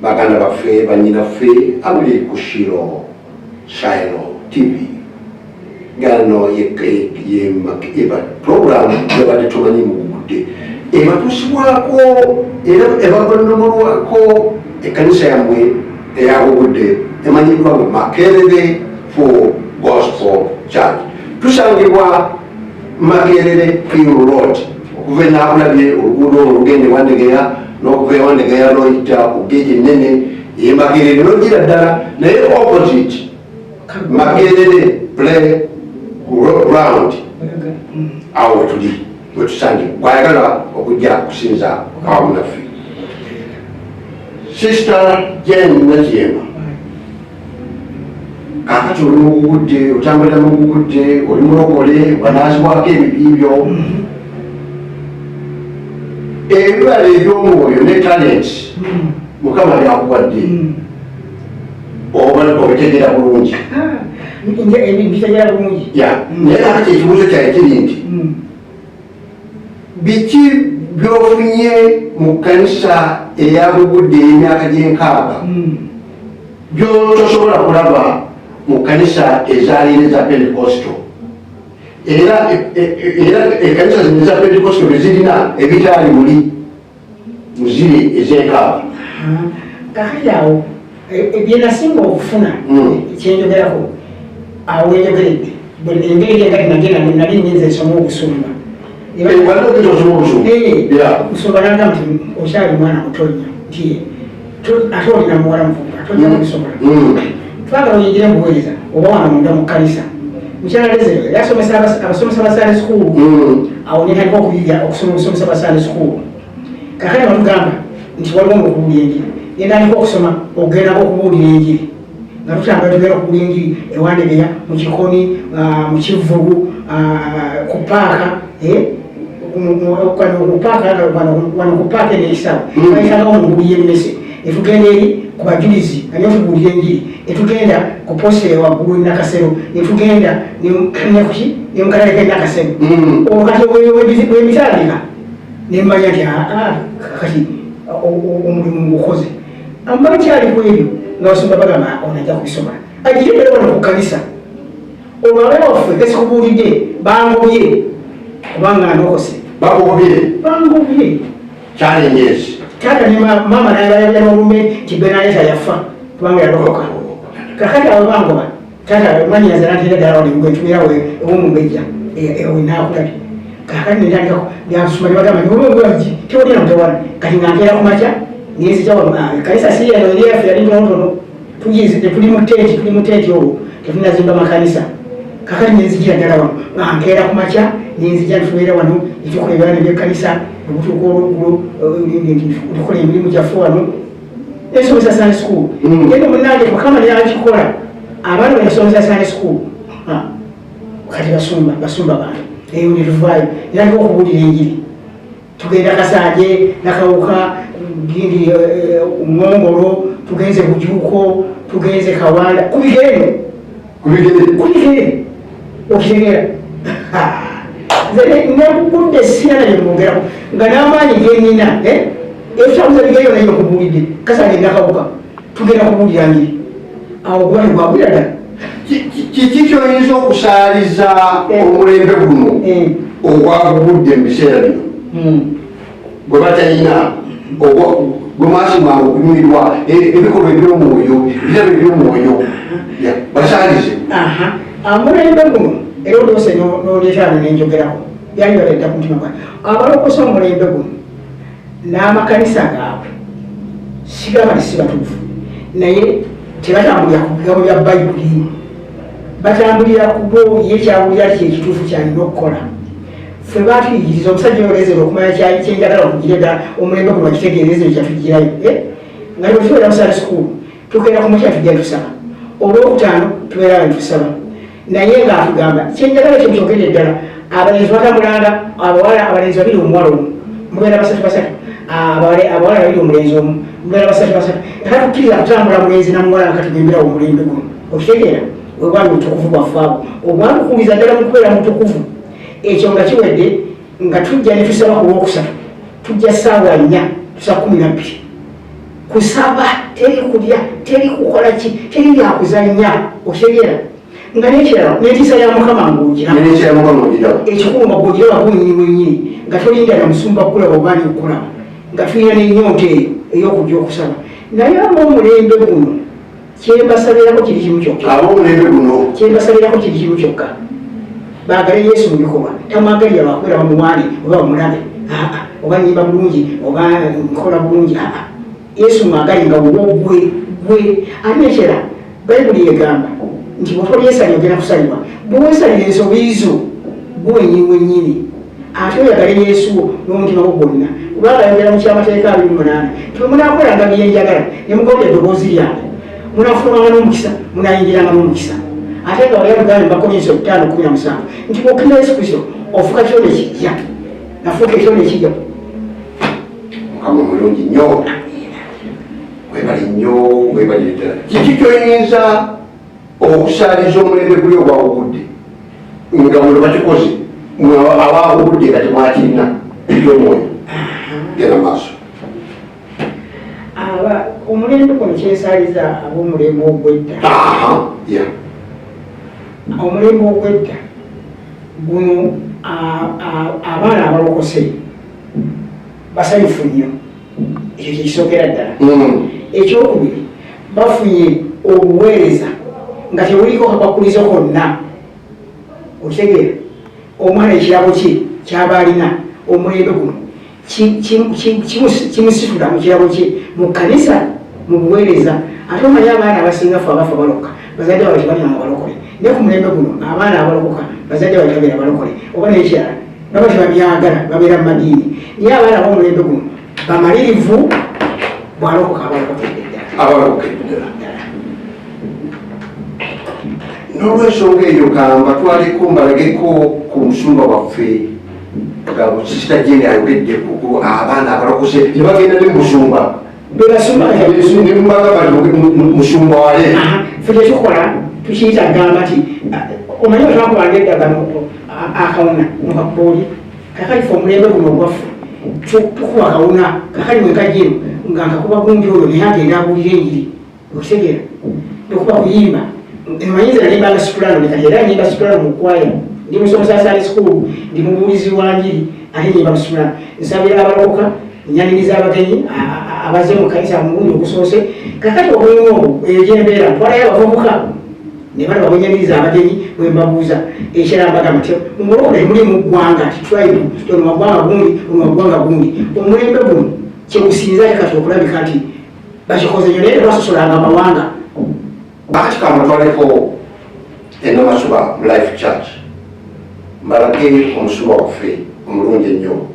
[SPEAKER 2] baganda baffe, bannyinaffe abali ku Shiro Shiloh TV. Gano eba program gyebadde tumanyi mu bugudde, ebatuusibwako era ebagonnomolwako ekkanisa yammwe eya Bugudde emanyiddwa mu Makerere Full Gospel Church. Tusangibwa Makerere Hill Road, okuva enakulabye oluguudo olwo olugenda e Wandegeya, n'okuva e Wandegeya n'oyita ku geegi ennene ey'e Makerere n'ogira ddala, naye opposite Makerere play ground, awo wetuli wetusangibwa. Bw'ayagala okujja kusinza awamu naffe. Sister Jane Nakiyemba, kaakati oli mugugudde, otambulira mugugudde, oli mulokole, wanaazibwako ebibi byo, ebibala eby'omwoyo ne talents Mukama byakuwadde oba obitegeera bulungi?
[SPEAKER 3] Mbitegeera bulungi.
[SPEAKER 2] Ya, naye kakati ekibuuzo kyange kiri nti biki by'ofunye mu kkanisa eya Bugudde ey'emyaka gy'enkaaga by'otosobola kulaba mu kkanisa ezaliira eza Pentecostal, era ekkanisa zino eza Pentecostal bye zirina ebitaali muli muziri ez'enkaaga?
[SPEAKER 3] Kakati awo byenasinga okufuna kyenjogerako awo wenjogeredde, engeri gyengati nagenda nali nyinza ensoma obusumba.
[SPEAKER 2] Wali ogenda osoma obusumba?
[SPEAKER 3] Musumba nagamba nti okyali mwana muto nnyo, nti ate olina muwala muvubuka, tojja kubisobola. Twagala oyingire mu buweereza oba wano munda mu kkanisa. Mukyala Lezero yasomesa abasomesa ba Sunday school. Awo netandika okuyiga okusoma obusomesa bwa Sunday school. Kakati batugamba nti waliwo okubuulira enjiri, nentandika okusoma okugendako okubuulira enjiri, nga tutambula tugenda okubuulira enjiri ewandegeya, mu kikoni, mu kivvulu, ku paaka, ku paaka wano, ku paaka eno ekisawe bayitagawo mu nguli y'emmese. Netugenda eri ku bajulizi nga niyo tubuulira enjiri, netugenda ku posita waggulu e Nakasero, netugenda nekuki ne mukatale k'e Nakasero. Olwo kati wembitandika nemmanya nti aa kati omulimu ngukoze. Amba nkyali ku ebyo nga basumba bagamba ono ajja kubisobola, agire ddala wano ku kkanisa. Olwo abewaffe kesikubuulidde bangobye kubanga ndokose.
[SPEAKER 2] Bakugobye?
[SPEAKER 3] Bangobye.
[SPEAKER 2] Challenges.
[SPEAKER 3] Taata ne maama nabayabya n'olumbe nti Benayeta yafa kubanga yalokoka. Kakati abo bangoba, taata mwannyinaze n'anteera ddala wano gwe ntubeerawo ew'omumbejja ewenaakulabye. Kakati netandikako byasuma ne bagamba nti oba tewali na mutawana. Kati nga nkeera ku makya nenzija wano, ekkanisa si eno eri yaffe yali ntonotono, tuli mu tenti, tuli mu tenti olwo tetunazimba makanisa. Kakati nenzijira ddala wano nga nkeera ku makya nenzija ntubeera wano netukola ebyana by'ekkanisa, obutuuka olweggulo tukola emirimu gyaffe wano. Ensomesa Sunday school. Eno munange Mukama yakikola. Abaana bwe Sunday school. Kati basumba bantu. Eyo ne tuvaayo. Era ndi okubuulira enjiri. Tugenda Kasanje, Nakawuka, gindi Ngongolo, tugenze Bujuuko, tugenze Kawanda. Ku bigere. Okitegeera. Nze nakugudde sina na bye mwogerako nga n'amaanyi ge nnina, ebitabuza bigere yonna gye nkubuulidde. Kasanje Nakawuka tugenda kubuulira njiri. Awo guba tegwabulira ddala.
[SPEAKER 2] Kiki kyoyinza okusaaliza omulembe guno ogwagugudde mu biseera bino gwe batalina, gwe mwasimanga okunyumirwa ebikolwa eby'omwoyo, ebirabo eby'omwoyo, basaalize?
[SPEAKER 3] Omulembe guno era oluusi n'oleetaano n'enjogerako byali babedda ku mutima gwange. Abalokosa omulembe guno n'amakanisa gaabwe sigamba nti si batuufu, naye tebatambulira ku bigambo bya Bayibuli, batambulira ku bo ye kyawulira ti ekituufu kyalina okukola. Ffe baatuyigiriza omusajja oyo okumanya kyenjagala okugira ddala omulembe guno bakitegeereza ekyo kyatugirayo. Nga bwe tubeera mu Sunday school tukeera ku makya tujja tusaba, olwokutaano tubeera nga tusaba, naye ng'atugamba kyenjagala ekyo kyogedde ddala. Abalenzi batambulanga, abawala abalenzi babiri omuwala omu, mubeera basatu basatu, abawala babiri omulenzi omu, mubeera basatu basatu. Nga tukkiriza kutambula mulenzi na muwala nga tugemberawo omulembe guno. Okitegeera webwali obutukuvu bwaffe abo obwalukuliza ddala mu kubeera mutukuvu. Ekyo nga kiwedde nga tujja ne tusaba ku lwokusatu, tujja 4:00 tusa 12 kusaba, teri kulya, teri kukola ki, teri byakuzannya. Okitegeera nga n'ekirala n'entiisa ya Mukama ng'ogiraba, ekikulu nga gw'ogiraba gwennyini wennyini, nga tolinda na musumba kukulaba oba ani okukulaba, nga tulina n'ennyonta eyo ey'okujja okusaba. Naye ab'omulembe guno kyembasabirako kiri kimu kyokka.
[SPEAKER 2] Ab'omulembe guno
[SPEAKER 3] kyembasabirako kiri kimu kyokka, baagale Yesu mu bikolwa. Tamwagalira lwakubeera bamuwaane oba bamulabe, oba nnyimba bulungi oba nkola bulungi. Yesu mwagale nga wuwo gwe gwe. Ate n'ekirala Bayibuli egamba nti bw'otolyesalira ogenda kusalibwa. Bw'oweesalira ensobi zo gwe wennyini wennyini, ate oyagale Yesu wo n'omutima gwo gwonna, kubanga ayogera mu kyamateeka 28 nti bwe munaakolanga bye njagala ne mugonda eddoboozi lyange, munaafulumanga n'omukisa, munaayingiranga n'omukisa. Ate nga wali atugambye mu Bakolinso 5:17 nti bw'okkiriza Yesu Kristo ofuuka kitonde kijja, nafuuka ekitonde kijja.
[SPEAKER 2] Mukama mulungi nnyo, webale nnyo, webalire ddala. Kiki kyoyinza okusaaliza omulembe guli ogwawugudde nga muno bakikoze abawugudde nga temwakirina eby'omwoyo? Genda maaso.
[SPEAKER 3] Omulembe guno kyensaaliza ab'omulembe ogw'edda, omulembe ogw'edda guno abaana abalokose basanyufu nnyo, ekyo kyekisookera ddala. Ekyokubiri, bafunye obuweereza nga tebuliko kakwakulizo konna. Okitegeera omwana ekirabo kye kyaba alina omulembe guno kimusitula mu kirabo kye mu kkanisa mu buweereza. Ate omanyi abaana abasinga ffe abafa balokoka, bazadde baabwe tebalina balokole, naye ku mulembe guno abaana abalokoka bazadde baabwe tebabeera balokole, oba n'ekirala baba tebabyagala, babeera mu madiini. Naye abaana ab'omulembe guno bamalirivu, bwalokoka abalokokedde ddala,
[SPEAKER 2] abalokokedde ddala. N'olwensonga eyo gamba twaliko mbalageko ku musumba waffe nga Sisita Jane ayogedde ku abaana abalokose ne bagenda ne musumba musumba wale.
[SPEAKER 3] Ffe tetukola tukiyita gamba nti omanyi otwakubanga eddagala akawuna nokakuba oli kakali. Ffe omulembe guno ogwaffe tukuba kawuna kakali mwenkajino nga nkakuba gundi oyo naye agenda abuulira enjiri. Okitegeera okuba kuyimba manyi nze nalimbanga soprano, kati era nyimba soprano mu kwaya. Ndi musomesa Sunday school, ndi mubuulizi wa njiri, ate nyimba mu soprano. Nsabira abalokoka, nyaniriza abagenyi abaze mu kanisa mu mulundi ogusoose. Kakati omulimu ogwo eyo gyembeera ntwalayo abavubuka ne bano babwenyaniriza abagenyi. Bwe mbabuuza ekirala mbagamba nti mumulokole temuli mu ggwanga nti tribe ono waggwanga gundi, ono waggwanga gundi. Omulembe guno kyekusinza ate kati okulabika nti bakikoze nyo, naye tebasosolanga amawanga.
[SPEAKER 2] Akati kamutwaleko enamasuba mu Life Church, mbalage omusumba waffe omulungi ennyo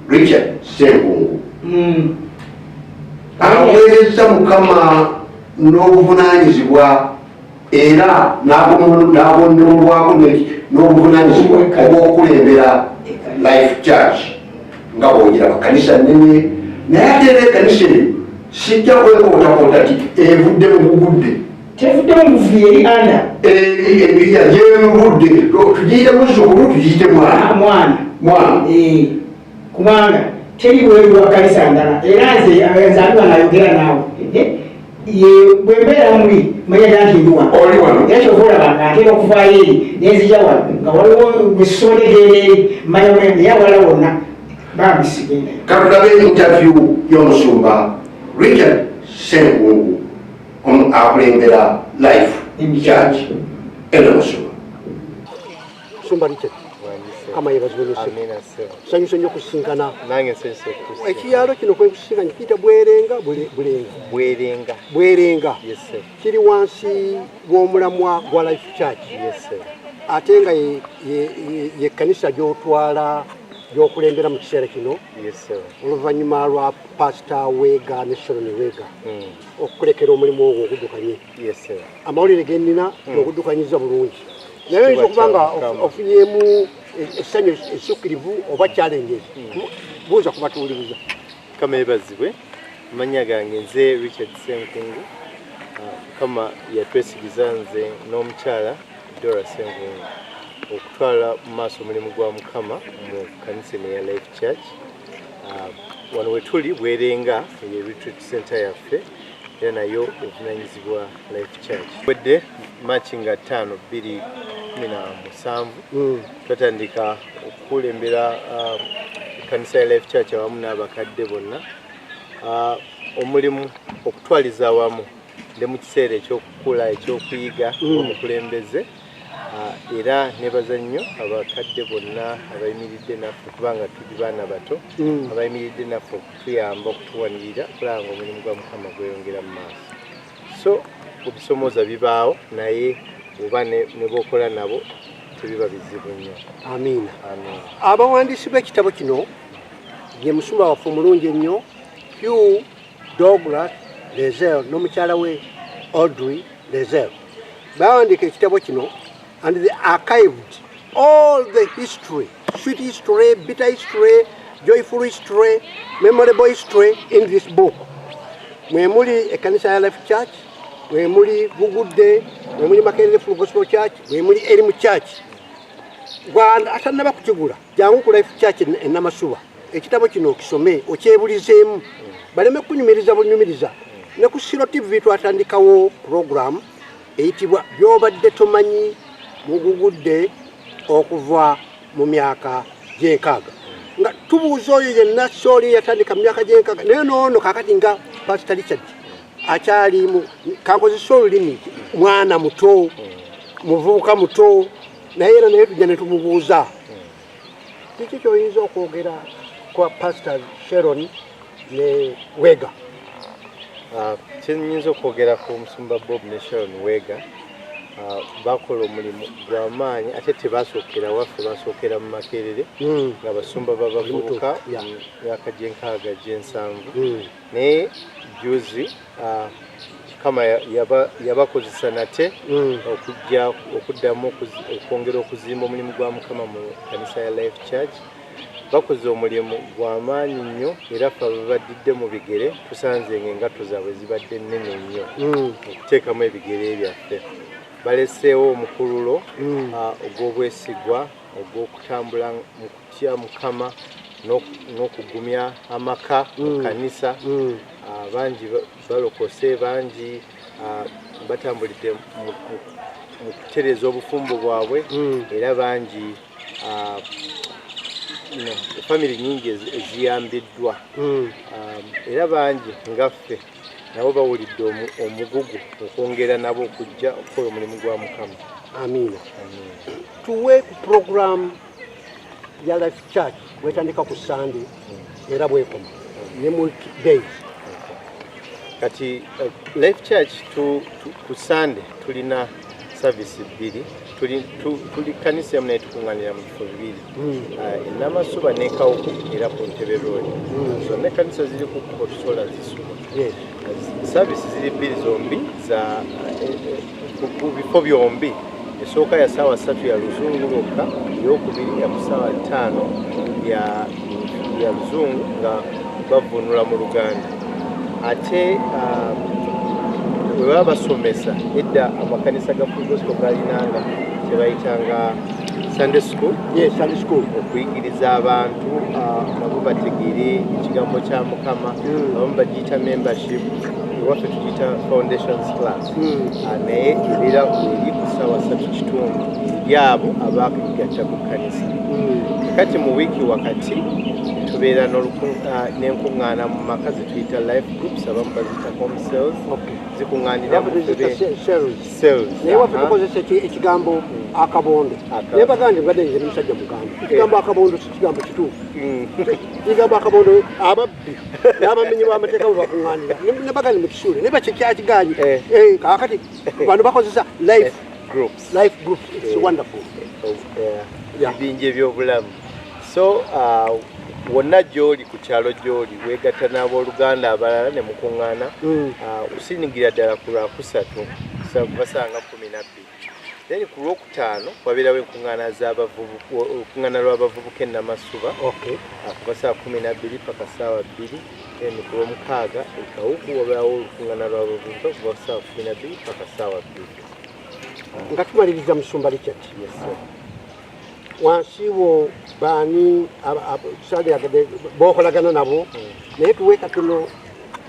[SPEAKER 2] Richard Ssenkungu. Aweereza Mukama n'obuvunaanyizibwa era n'abonnerwako n'obuvunaanyizibwa obw'okulembera Life Church nga bwogiraba kanisa nnene, naye ate era ekkanisa eyo sijja kwekootakoota ti evudde mu bugudde.
[SPEAKER 3] Tevudde mu buvuyo, eri anda.
[SPEAKER 2] Gyevudde tugiyite muzzukulu, tugiyite mwana.
[SPEAKER 3] Mwana.
[SPEAKER 2] Mwana.
[SPEAKER 3] Kubanga teri bweru wa kanisa ndala, era nze nze aliwa nayogera naawe. Ye bwe mbeera muli manya ddala nti ndi wano.
[SPEAKER 2] Oli wano.
[SPEAKER 3] Era kyova olaba nga ntera okuvaayo eri nenzija wano nga waliwo bwesonde genda eri manya naye awalala wonna bambi sigendayo.
[SPEAKER 2] Katulabe interview y'omusumba Richard Senkungu akulembera Life Church eno. Musumba,
[SPEAKER 5] Musumba Richard, Mukama yeebazibwe nnyo.
[SPEAKER 10] Amina ssebo.
[SPEAKER 5] Nsanyuse nnyo okusisinkana.
[SPEAKER 10] Nange nsanyuse okukusinkana.
[SPEAKER 5] Ekyalo kino kwenkusisinkanye kiyita Bwerenga, Bulenga?
[SPEAKER 10] Bwerenga.
[SPEAKER 5] Bwerenga.
[SPEAKER 10] Yes sir.
[SPEAKER 5] Kiri wansi w'omulamwa gwa Life Church.
[SPEAKER 10] Yes sir.
[SPEAKER 5] Ate nga ye kkanisa gy'otwala, gy'okulembera mu kiseera kino.
[SPEAKER 10] Yes sir.
[SPEAKER 5] Oluvannyuma lwa Pasita Weega ne Sharon Weega okukulekera omulimu ogwo oguddukanye.
[SPEAKER 10] Yes sir.
[SPEAKER 5] Amawulire ge nnina oguddukanyiza bulungi, naye oyinza okuba nga ofunyeemu essanyu essukkirivu oba challenges. Buuza kubatuwuliriza.
[SPEAKER 10] Mukama yeebazibwe. Amannya gange nze Richard Senkungu. Mukama yatwesigiza nze n'omukyala Dora Senkungu okutwala mu maaso omulimu gwa Mukama mu kanisa eno eya Life Church. Wano we tuli Bwerenga, ye retreat center yaffe, era nayo evunanyizibwa Life Church. Wedde March nga 5, 2017 twatandika okukulembera ekkanisa ya Life Church awamu n'abakadde bonna. Omulimu okutwaliza awamu, ndi mu kiseera ekyokukula, ekyokuyiga omukulembeze. Era nebaza nnyo abakadde bonna abayimiridde naffe, kubanga tuli baana bato, abayimiridde naffe okutuyamba, okutuwanirira, okulaba nga omulimu gwa Mukama gweyongera mu maaso. So ebisomooza bibaawo, naye oba ne bwokola nabo tebiba bizibu nnyo.
[SPEAKER 5] Amiina.
[SPEAKER 10] Amiina.
[SPEAKER 5] Abawandiisi b'ekitabo kino ye musumba waffe omulungi ennyo Hugh Douglas Lezel n'omukyala we Audrey Lezel. Bawandiika ekitabo kino and they archived all the history, sweet history, bitter history, joyful history, memorable history in this book. Mwemuli ekkanisa ya Life Church, mwemuli Bugudde, mwemuli Makerere Full Gospel Church, mwemuli Erimu Church. Gwanda atannaba kukigula, jangu ku Life Church e Namasuba, ekitabo kino okisome, okyebulizeemu, baleme kunyumiriza bunyumiriza. Ne ku Siro TV twatandikawo program eyitibwa Byobadde Tomanyi Mugugudde okuva mu myaka gy'enkaaga, nga tubuuza oyo yenna sooli yatandika mu myaka gy'enkaaga, naye noono kakati nga Pastor Richard akyali mu, kankozesa olulimi, mwana muto, muvubuka muto, naye era naye tujja ne tumubuuza kiki kyoyinza okwogera kwa Pastor Sharon ne Wega.
[SPEAKER 10] Kyenyinza okwogera ku musumba Bob ne Sharon Wega, bakola omulimu gw'amaanyi, ate tebasookera waffe, basookera mu Makerere nga basumba babavubuka mu myaka gy'enkaaga, gy'ensanvu. Naye juzi Mukama yabakozesa nate okujja okuddamu okwongera okuzimba omulimu gwa Mukama mu kanisa ya Life Church. Bakoze omulimu gw'amaanyi nnyo, era ffe ababaddidde mu bigere tusanze nga engatto zaabwe zibadde nnene nnyo okuteekamu ebigere byaffe. Baleseewo omukululo ogw'obwesigwa, ogw'okutambula mu kutya Mukama n'okugumya amaka mu kanisa. Bangi balokose, bangi batambulidde mu kutereeza obufumbo bwabwe, era bangi family nyingi eziyambiddwa. Era bangi ngaffe nabo bawulidde omugugu okwongera nabo okujja okukola omulimu gwa Mukama.
[SPEAKER 5] Amiina. Tuwe ku program ya Life Church bwetandika ku Sunday era bwekoma ne mu days.
[SPEAKER 10] Kati Life Church ku Sunday tulina Service bbiri, tuli kanisa emu naye tukuŋŋaanira mu bifo bibiri, Namasuba ne Kawuku, era ku Ntebe Road. Zonna ekkanisa ziri ku kkubo, tusobola zisuba. Service ziri bbiri zombi za ku bifo byombi. Esooka ya 3:00 ya Luzungu lwokka, eyokubiri ya ku 5:00 ya Luzungu nga bavunula mu Luganda. Ate bwe baba basomesa, edda amakanisa ga Full Gospel galinanga kyebayitanga Sunday school.
[SPEAKER 5] Yes, Sunday school.
[SPEAKER 10] Okuyigiriza abantu nabo bategeere ekigambo kya Mukama. Abamu bagiyita membership, ewaffe tugiyita foundations class. Naye ebeera eri ku 3:15 eri abo abakigatta ku kkanisa. Kati mu wiiki wakati tubeera n'enkuŋŋaana mu maka zetuyita life groups, abamu baziyita home cells, zikuŋŋaanira mu cells.
[SPEAKER 5] Naye waffe tukozesa ekigambo akabondo. Naye bagande mbadde nze musajja muganda, ekigambo akabondo si kigambo kituufu. Ekigambo akabondo ababbi n'abamenyi b'amateeka bwe bakuŋŋaanira, ne bagande mukisuule naye bakyekyakiganye. Kaakati bano bakozesa life
[SPEAKER 10] groups.
[SPEAKER 5] Life groups, it's wonderful.
[SPEAKER 10] Ebibinja ebyobulamu. So wonna gy'oli, ku kyalo gy'oli, weegatta n'abooluganda abalala ne mukuŋŋaana, osingira ddala ku Lwakusatu basanga 12. Then ku Lwokutaano wabeerawo enkuŋŋaana z'abavubuka, olukuŋŋaana lw'abavubuka e Namasuba kuva 12:00 paka 2:00. Then ku Lwomukaaga e Kawuku wabeerawo olukuŋŋaana lw'abavubuka kuva 12:00 paka 2:00.
[SPEAKER 5] Nga tumaliriza, Musumba Richard,
[SPEAKER 10] Yes, sir.
[SPEAKER 5] wansi wo baani bokolagana nabo? Naye tuwe katono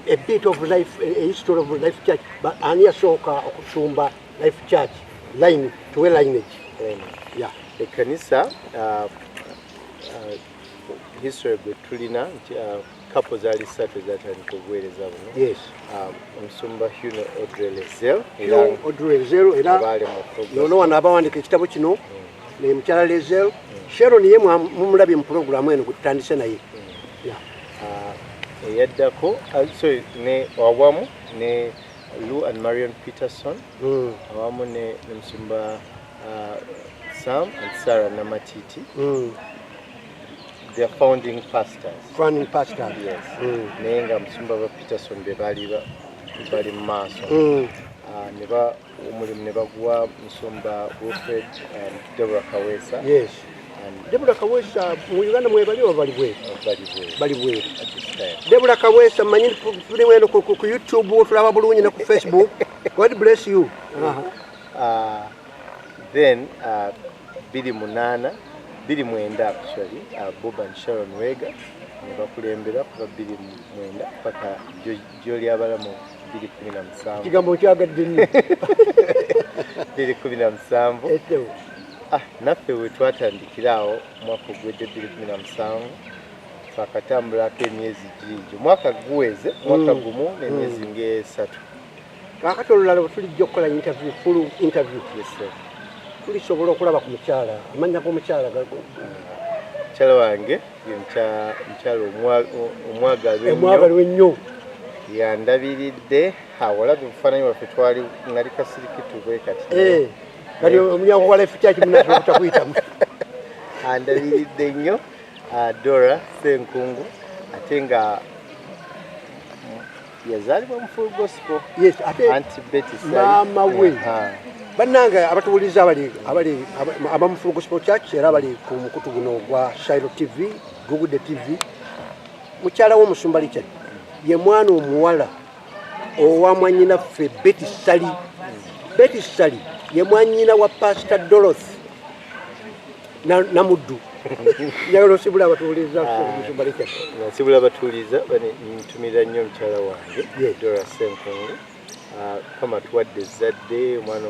[SPEAKER 5] a bit of life, a history of Life Church. Ani yasooka okusumba Life Church? Line, tuwe lineage. Yeah.
[SPEAKER 10] Ekkanisa history gwe tulina nti couple zaali ssatu ezatandika obuweereza buno. Omusumba Hugh ne Audrey Lezel.
[SPEAKER 5] Hugh, Audrey Lezel, era
[SPEAKER 10] abaali mu progress.
[SPEAKER 5] Nono wano abawandika ekitabo kino ne mukyala Lezel. Sharon ye mumulabye mu puroguramu eno gwe tutandise naye. Yeah.
[SPEAKER 10] Eyaddako, sorry, ne awamu ne Lou and Marion Peterson, awamu ne musumba Sam and Sarah Namatiti, the founding pastors.
[SPEAKER 5] Founding pastors.
[SPEAKER 10] Yes. Naye nga musumba ba Peterson be baali bali mu maaso. Ne ba omulimu ne baguwa musumba Wilfred and Deborah Kawesa. And
[SPEAKER 5] Debora Kawesa mu Uganda mwebali oba bali bweru?
[SPEAKER 10] Bali bweru.
[SPEAKER 5] Bali bweru.
[SPEAKER 10] At this time.
[SPEAKER 5] Debora Kawesa, manyi tuli weno ku YouTube tulaba bulungi ne ku Facebook. God bless you. Aha.
[SPEAKER 10] Then 2008, 2009 actually, Bob and Sharon Wega ne bakulembera kuva 2009 paka gyoli abalamu 2017.
[SPEAKER 5] Ekigambo nkyagadde nnyo.
[SPEAKER 10] 2017.
[SPEAKER 5] Etewo.
[SPEAKER 10] Ah, naffe we twatandikira awo omwaka ogwedde 2017, twakatambulako emyezi gingi, omwaka guweze mwaka gumu n'emyezi ng'esatu.
[SPEAKER 5] Kaakati olulala bwe tulijja okukola interview, full interview,
[SPEAKER 10] Yes, sir.
[SPEAKER 5] tulisobola okulaba ku mukyala, amannya g'omukyala
[SPEAKER 10] Mukyala wange ye mukyala omwagalwa ennyo.
[SPEAKER 5] Omwagalwa ennyo.
[SPEAKER 10] Yandabiridde. Olaba obufaananyi bwaffe, twali nali kasirikitu bwe kati.
[SPEAKER 5] Kati omulyango gwa Life Church munatera obutakuyitamu.
[SPEAKER 10] Andabiridde nnyo, Dora Senkungu, ate nga yazaalibwa mu Full Gospel.
[SPEAKER 5] Yes, ate
[SPEAKER 10] Auntie Betty Sali.
[SPEAKER 5] Maama we.
[SPEAKER 10] Aha.
[SPEAKER 5] Bannange abatuwuliriza abali abamu Full Gospel Church era bali ku mukutu guno ogwa Shilo TV, Google TV, mukyala w'omusumba Richard ye mwana omuwala owa mwannyinaffe Betty Sali. Betty Sali ye mwannyina wa Pastor Dorothy Namuddu. Njagala osibula abatuwuliriza, musumba Richard.
[SPEAKER 10] Nsibula abatuwuliriza, ntumira nnyo mukyala wange Dora Senkungu. Kama tuwadde ezzadde, omwana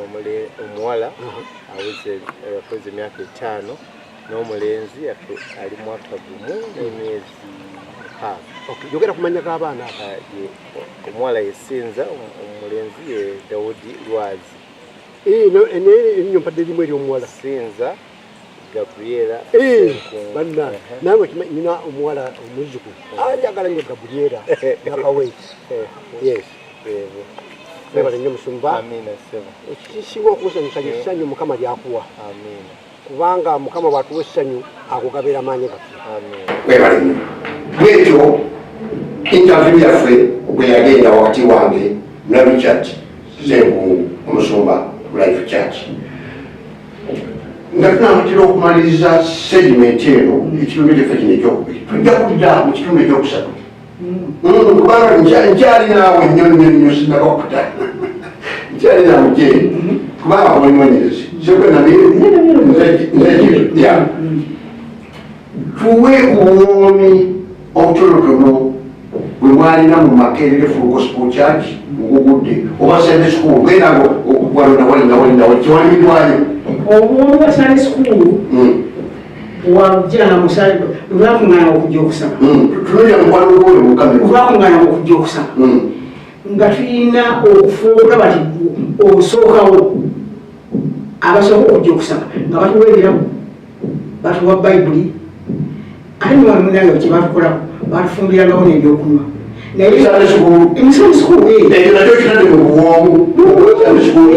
[SPEAKER 10] omuwala aweze akoze emyaka 5 n'omulenzi ali mwaka gumu n'emyezi 6.
[SPEAKER 5] Okay, yogera ku mannya g'abaana abo.
[SPEAKER 10] Omuwala ye Sinza, omulenzi ye Dawudi Lwazi.
[SPEAKER 5] Naye erinnya mpadde limu ery'omuwala.
[SPEAKER 10] Sinza Gabriela Senkungu.
[SPEAKER 5] Banna nange okimanyi nina omuwala omuzzukulu ayagala nnyo Gabriela Nakaweesi. Yes.
[SPEAKER 10] Yebo.
[SPEAKER 5] Webale nnyo musumba.
[SPEAKER 10] Amiina ssebo.
[SPEAKER 5] Ekisinga okusanyusa lye ssanyu Mukama lyakuwa.
[SPEAKER 10] Amiina.
[SPEAKER 5] Kubanga Mukama bw'atuwa essanyu akugabira amaanyi gaffe.
[SPEAKER 10] Amiina.
[SPEAKER 2] Webale nnyo. Bwetyo interview yaffe bwe yagenda wakati wange na Richard Ssenkungu omusumba ku Life Church. Nga tunaatera okumaliriza segment eno, ekitundu kyaffe kino ekyokubiri, tujja kudda mu kitundu ekyokusatu. Kubanga nkyali naawe nnyo nnyo nnyo, sinnaba kuta, nkyali naawe gye kubanga omunoonyerezi sekwe nze ya tuwe obuwoomi obutonotono bwe mwalina mu Makerere Full Gospel Church mugugudde oba Sunday school genda wano nawali nawali nawali kiwalimirwayo.
[SPEAKER 3] Obuwoomi bwa Sunday school wajjanga lwakuŋŋaana okujja okusaba.
[SPEAKER 2] Tunulira mukwano gwoli mu kamera.
[SPEAKER 3] Lwakuŋŋaana okujja okusaba nga tulina okufa okulaba ti osookawo, abasooka okujja okusaba nga batuwa ebirabo, batuwa Bayibuli, ate niwamunange kyebatukolako batufumbiragawo n'ebyokunywa.
[SPEAKER 2] Sunday school.
[SPEAKER 3] Sunday school.
[SPEAKER 2] Ekyo nakyo kitadde mu buwoomu. Sunday school.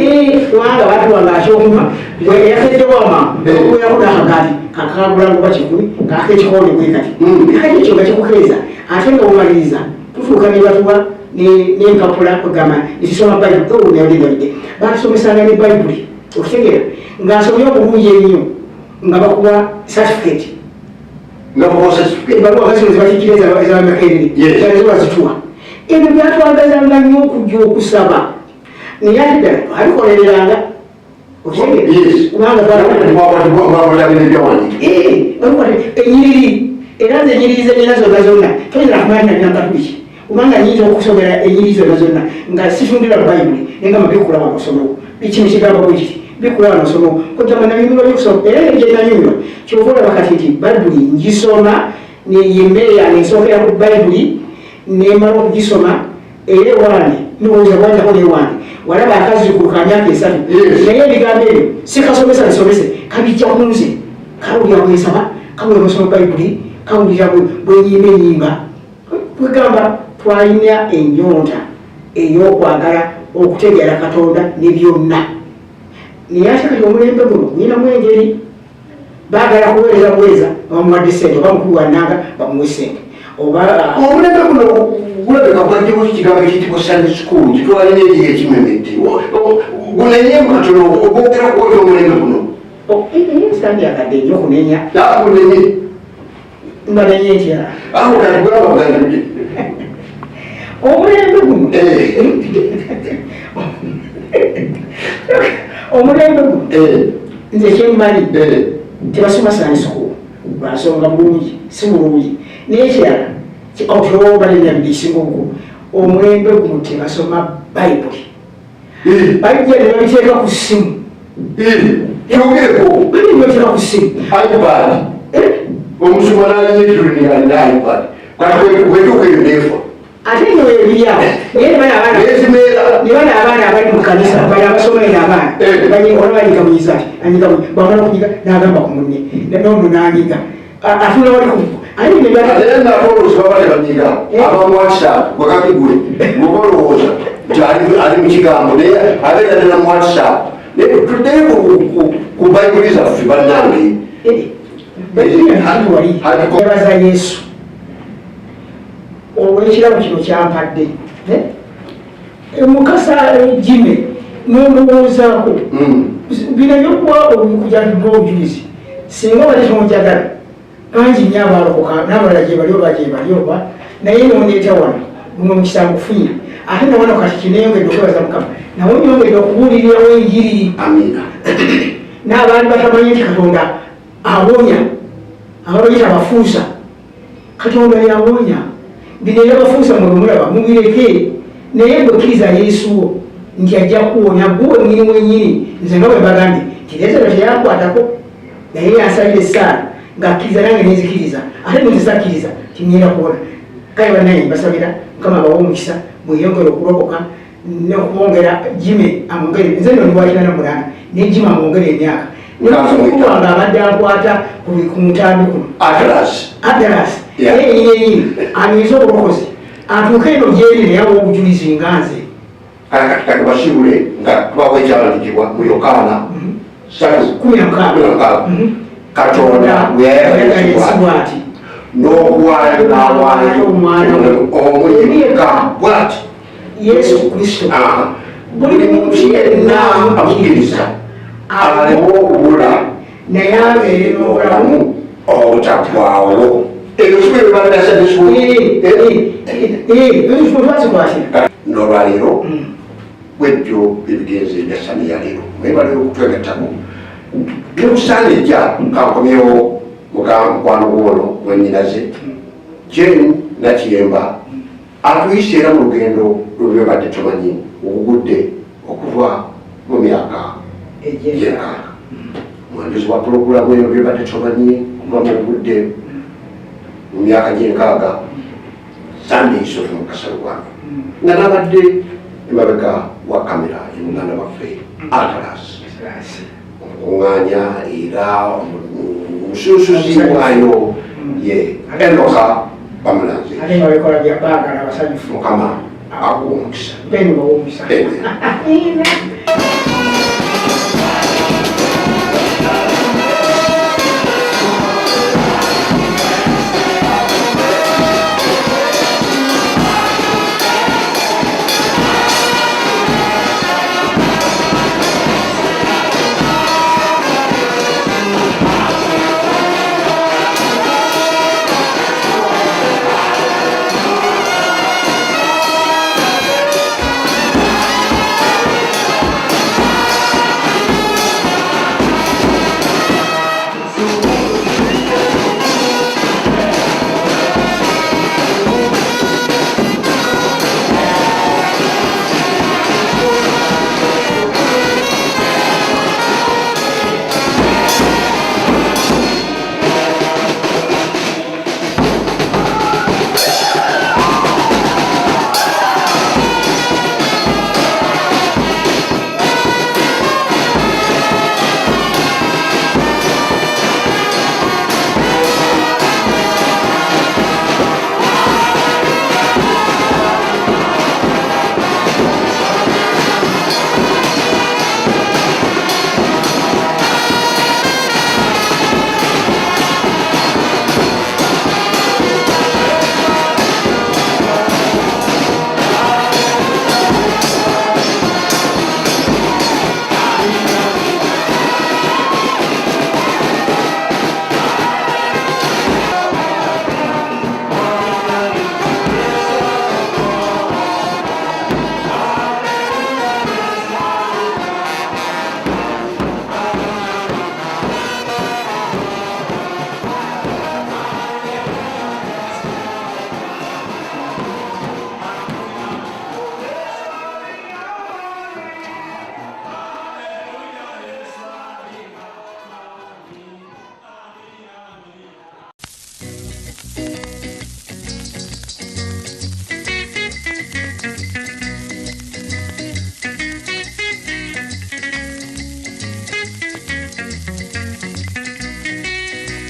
[SPEAKER 3] Kubanga batuwanga akyokunywa, eyakeddewo amangu okubeerako n'akagaati kakagula ngoba 100 kaaka ekikonde bwe kati. Kati ekyo nga kikukeeza, ate nga bumaliriza tutuuka ne batuwa n'empapula kwegamba netusoma Bayibuli. Nayodegabidde batusomesanga ne Bayibuli okitegeera ng'asomye obulungi ennyo nga bakuwa certificate.
[SPEAKER 2] Nga bakuwa certificate.
[SPEAKER 3] Ebbaluwa nga zino zebatikira ez'Amakerere ezo bazituwa. Ebyo byatwagazanga nnyo okujja okusaba, naye ate ddala twabikolereranga okitegeera kubanga enyiriri, era nze enyiriri zenyina zonna zonna toyinza kumanya nalina Katuliki, kubanga nyinza okusomera enyiriri zonna zonna nga sifundira Bayibuli, naye nga mabikula wanosomewo kino kigamba bwe kiti, bikula wanosomewo kugamba nanyumirwa byokusoma era engeri nanyumirwa. Kyova olaba kati nti Bayibuli ngisoma, yemmere yange nsookera ku Bayibuli nemala okugisoma. Era ewange ndowooza bwajjako newange walaba akazzukulu ka myaka 3, naye ebigambo ebyo sikasomesa nsomese, kabijja ku nze, kawulira bwensaba, kawulira bwensoma Bayibuli, kawulira bwenyimba enyimba. Kwegamba twalina ennyonta ey'okwagala okutegeera Katonda ne byonna, naye ate kati omulembe guno gulinamu engeri baagala kuweereza buweereza, bamuwadde sente, oba mukulu wannanga bamuwe sente oba
[SPEAKER 2] Omulembe guno gulabika gwajjeko ekigambo ekiyitibwa Sunday school kitwalina eri ekimemedde. Gunenye katono ogwogera kwoli omulembe guno.
[SPEAKER 3] Sandyagadde nnyo okunenya.
[SPEAKER 2] Gunenye.
[SPEAKER 3] Mbanenye ntya?
[SPEAKER 2] Awo kati gulaba.
[SPEAKER 3] Omulembe guno, omulembe guno nze kyemmanyi tebasoma Sunday school lwansonga bulungi si bulungi, naye ekirala obalennabiri ekisinga obukulu, omulembe guno tebasoma Bayibuli, bajja ne babiteeka ku ssimu.
[SPEAKER 2] Kyogereko.
[SPEAKER 3] Bajja ne babiteeka ku ssimu.
[SPEAKER 2] iPad, omusumba nalina ekituli nga alina iPad, kati bwetuuka eyo neefa.
[SPEAKER 3] Ate nno ebiri awo, naye ne bano abaana
[SPEAKER 2] Nezimeera.
[SPEAKER 3] Ne bano abaana abali mu kanisa, bano abasoma eno abaana olaba anyiga munyiza ati anyiga, bwamala okunyiga n'agamba ku munne nono n'anyiga atula wali ku ate bino
[SPEAKER 2] Ate nako oluusi baba tebanyiga, aba mu WhatsApp gwekakigwe muba olowooza nti ali mu kigambo, naye abeera ddala mu WhatsApp. Naye tuddeyo ku Bayibuli zaffe bannange.
[SPEAKER 3] Bayibuli wali yebaza Yesu olw'ekirabo kino kyampadde. Mukasa Jime nondowoozaako bino ebyokuwa okujatudwa obujulizi, singa bali tonjagala bangi nnyo abalokoka n'abalala gye bali oba gye bali oba, naye nondeeta wano guno omukisa ngufunye, ate nawano kati kineyongedde okwebaza Mukama, nawe nyongedde okubuulirirawo enjiri.
[SPEAKER 2] Amiina.
[SPEAKER 3] N'abantu batamanyi nti Katonda awonya, ababayita abafuusa, Katonda yawonya. Bino ebyabafuusa mwe mulaba mubireke, naye bwekkiriza Yesu wo nti ajja kuwonya gwe wenyini wenyini. Nze nga bwe mbagambye nti Leezero teyankwatako, naye yansabira essaala ng'akkiriza nange nenzikiriza, ate nzesakkiriza tingenda kuwona. Kale bannaye mbasabira Mukama abawe omukisa, mweyongere okulokoka n'okwongera Jime amwongere. Nze nno ndi wa 88, ne Jime amwongere emyaka. Nemuzukulu wange abadde ankwata ku ntambi kuno.
[SPEAKER 2] Atlas.
[SPEAKER 3] Atlas naye yenyini yenyini anyize obulokozi atuuke eno gyeri naye awa obujulizi nga nze.
[SPEAKER 2] Kati basiibule nga tubawa ekyawandiikibwa mu Yokaana 3:16. Katonda bwe yayagala ensi bw'ati n'okuwaayo n'awaayo omwana omu yekka bw'ati
[SPEAKER 3] Yesu Kristo,
[SPEAKER 2] buli muntu yenna amukkiriza aleme okubula
[SPEAKER 3] naye abeere n'obulamu
[SPEAKER 2] obutaggwaawo. Ebyo si bye bibadde
[SPEAKER 3] twazikwatira.
[SPEAKER 2] N'olwaleero bwebyo ebigenzo ebya Sande ya leero mwebale okutwegattako. Byokusande ejja kankomyewo mukwano gwono mwennyinaze Jane Nakiyemba atuyise era mu lugendo lwebadde tomanyi okugudde okuva mu myaka gy'enkaaga. Mwanjuzi wa pulogulaamu eno byebadde tomanyi okuva mu bugudde mu myaka gy'enkaaga, Sande Yusufu Mukasa Lugwano nga n'abadde emabega wa kamera ye muganda waffe Atalas omukuŋŋaanya era omusunsuzi waayo ye Enoka Bamulanze.
[SPEAKER 3] Ate nga bekola bya baagala abasanyufu.
[SPEAKER 2] Mukama akuwa omukisa.
[SPEAKER 3] Beni bawa omukisa.
[SPEAKER 2] Amen.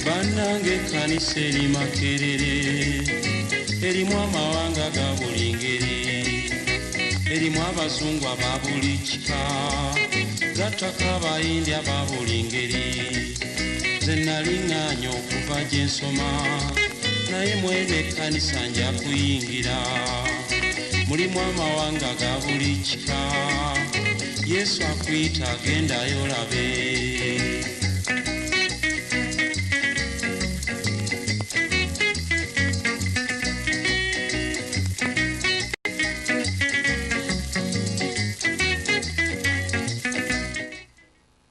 [SPEAKER 1] Bannange ekkanisa eri Makerere erimu amawanga ga buli ngeri, erimu abazungu aba buli kika, gattako abayindi aba buli ngeri. Nze nali ŋŋaanye okuva gye nsoma, naye mwene ekkanisa nja kuyingira. Mulimu amawanga ga buli kika, Yesu akuyita agendayo olabe.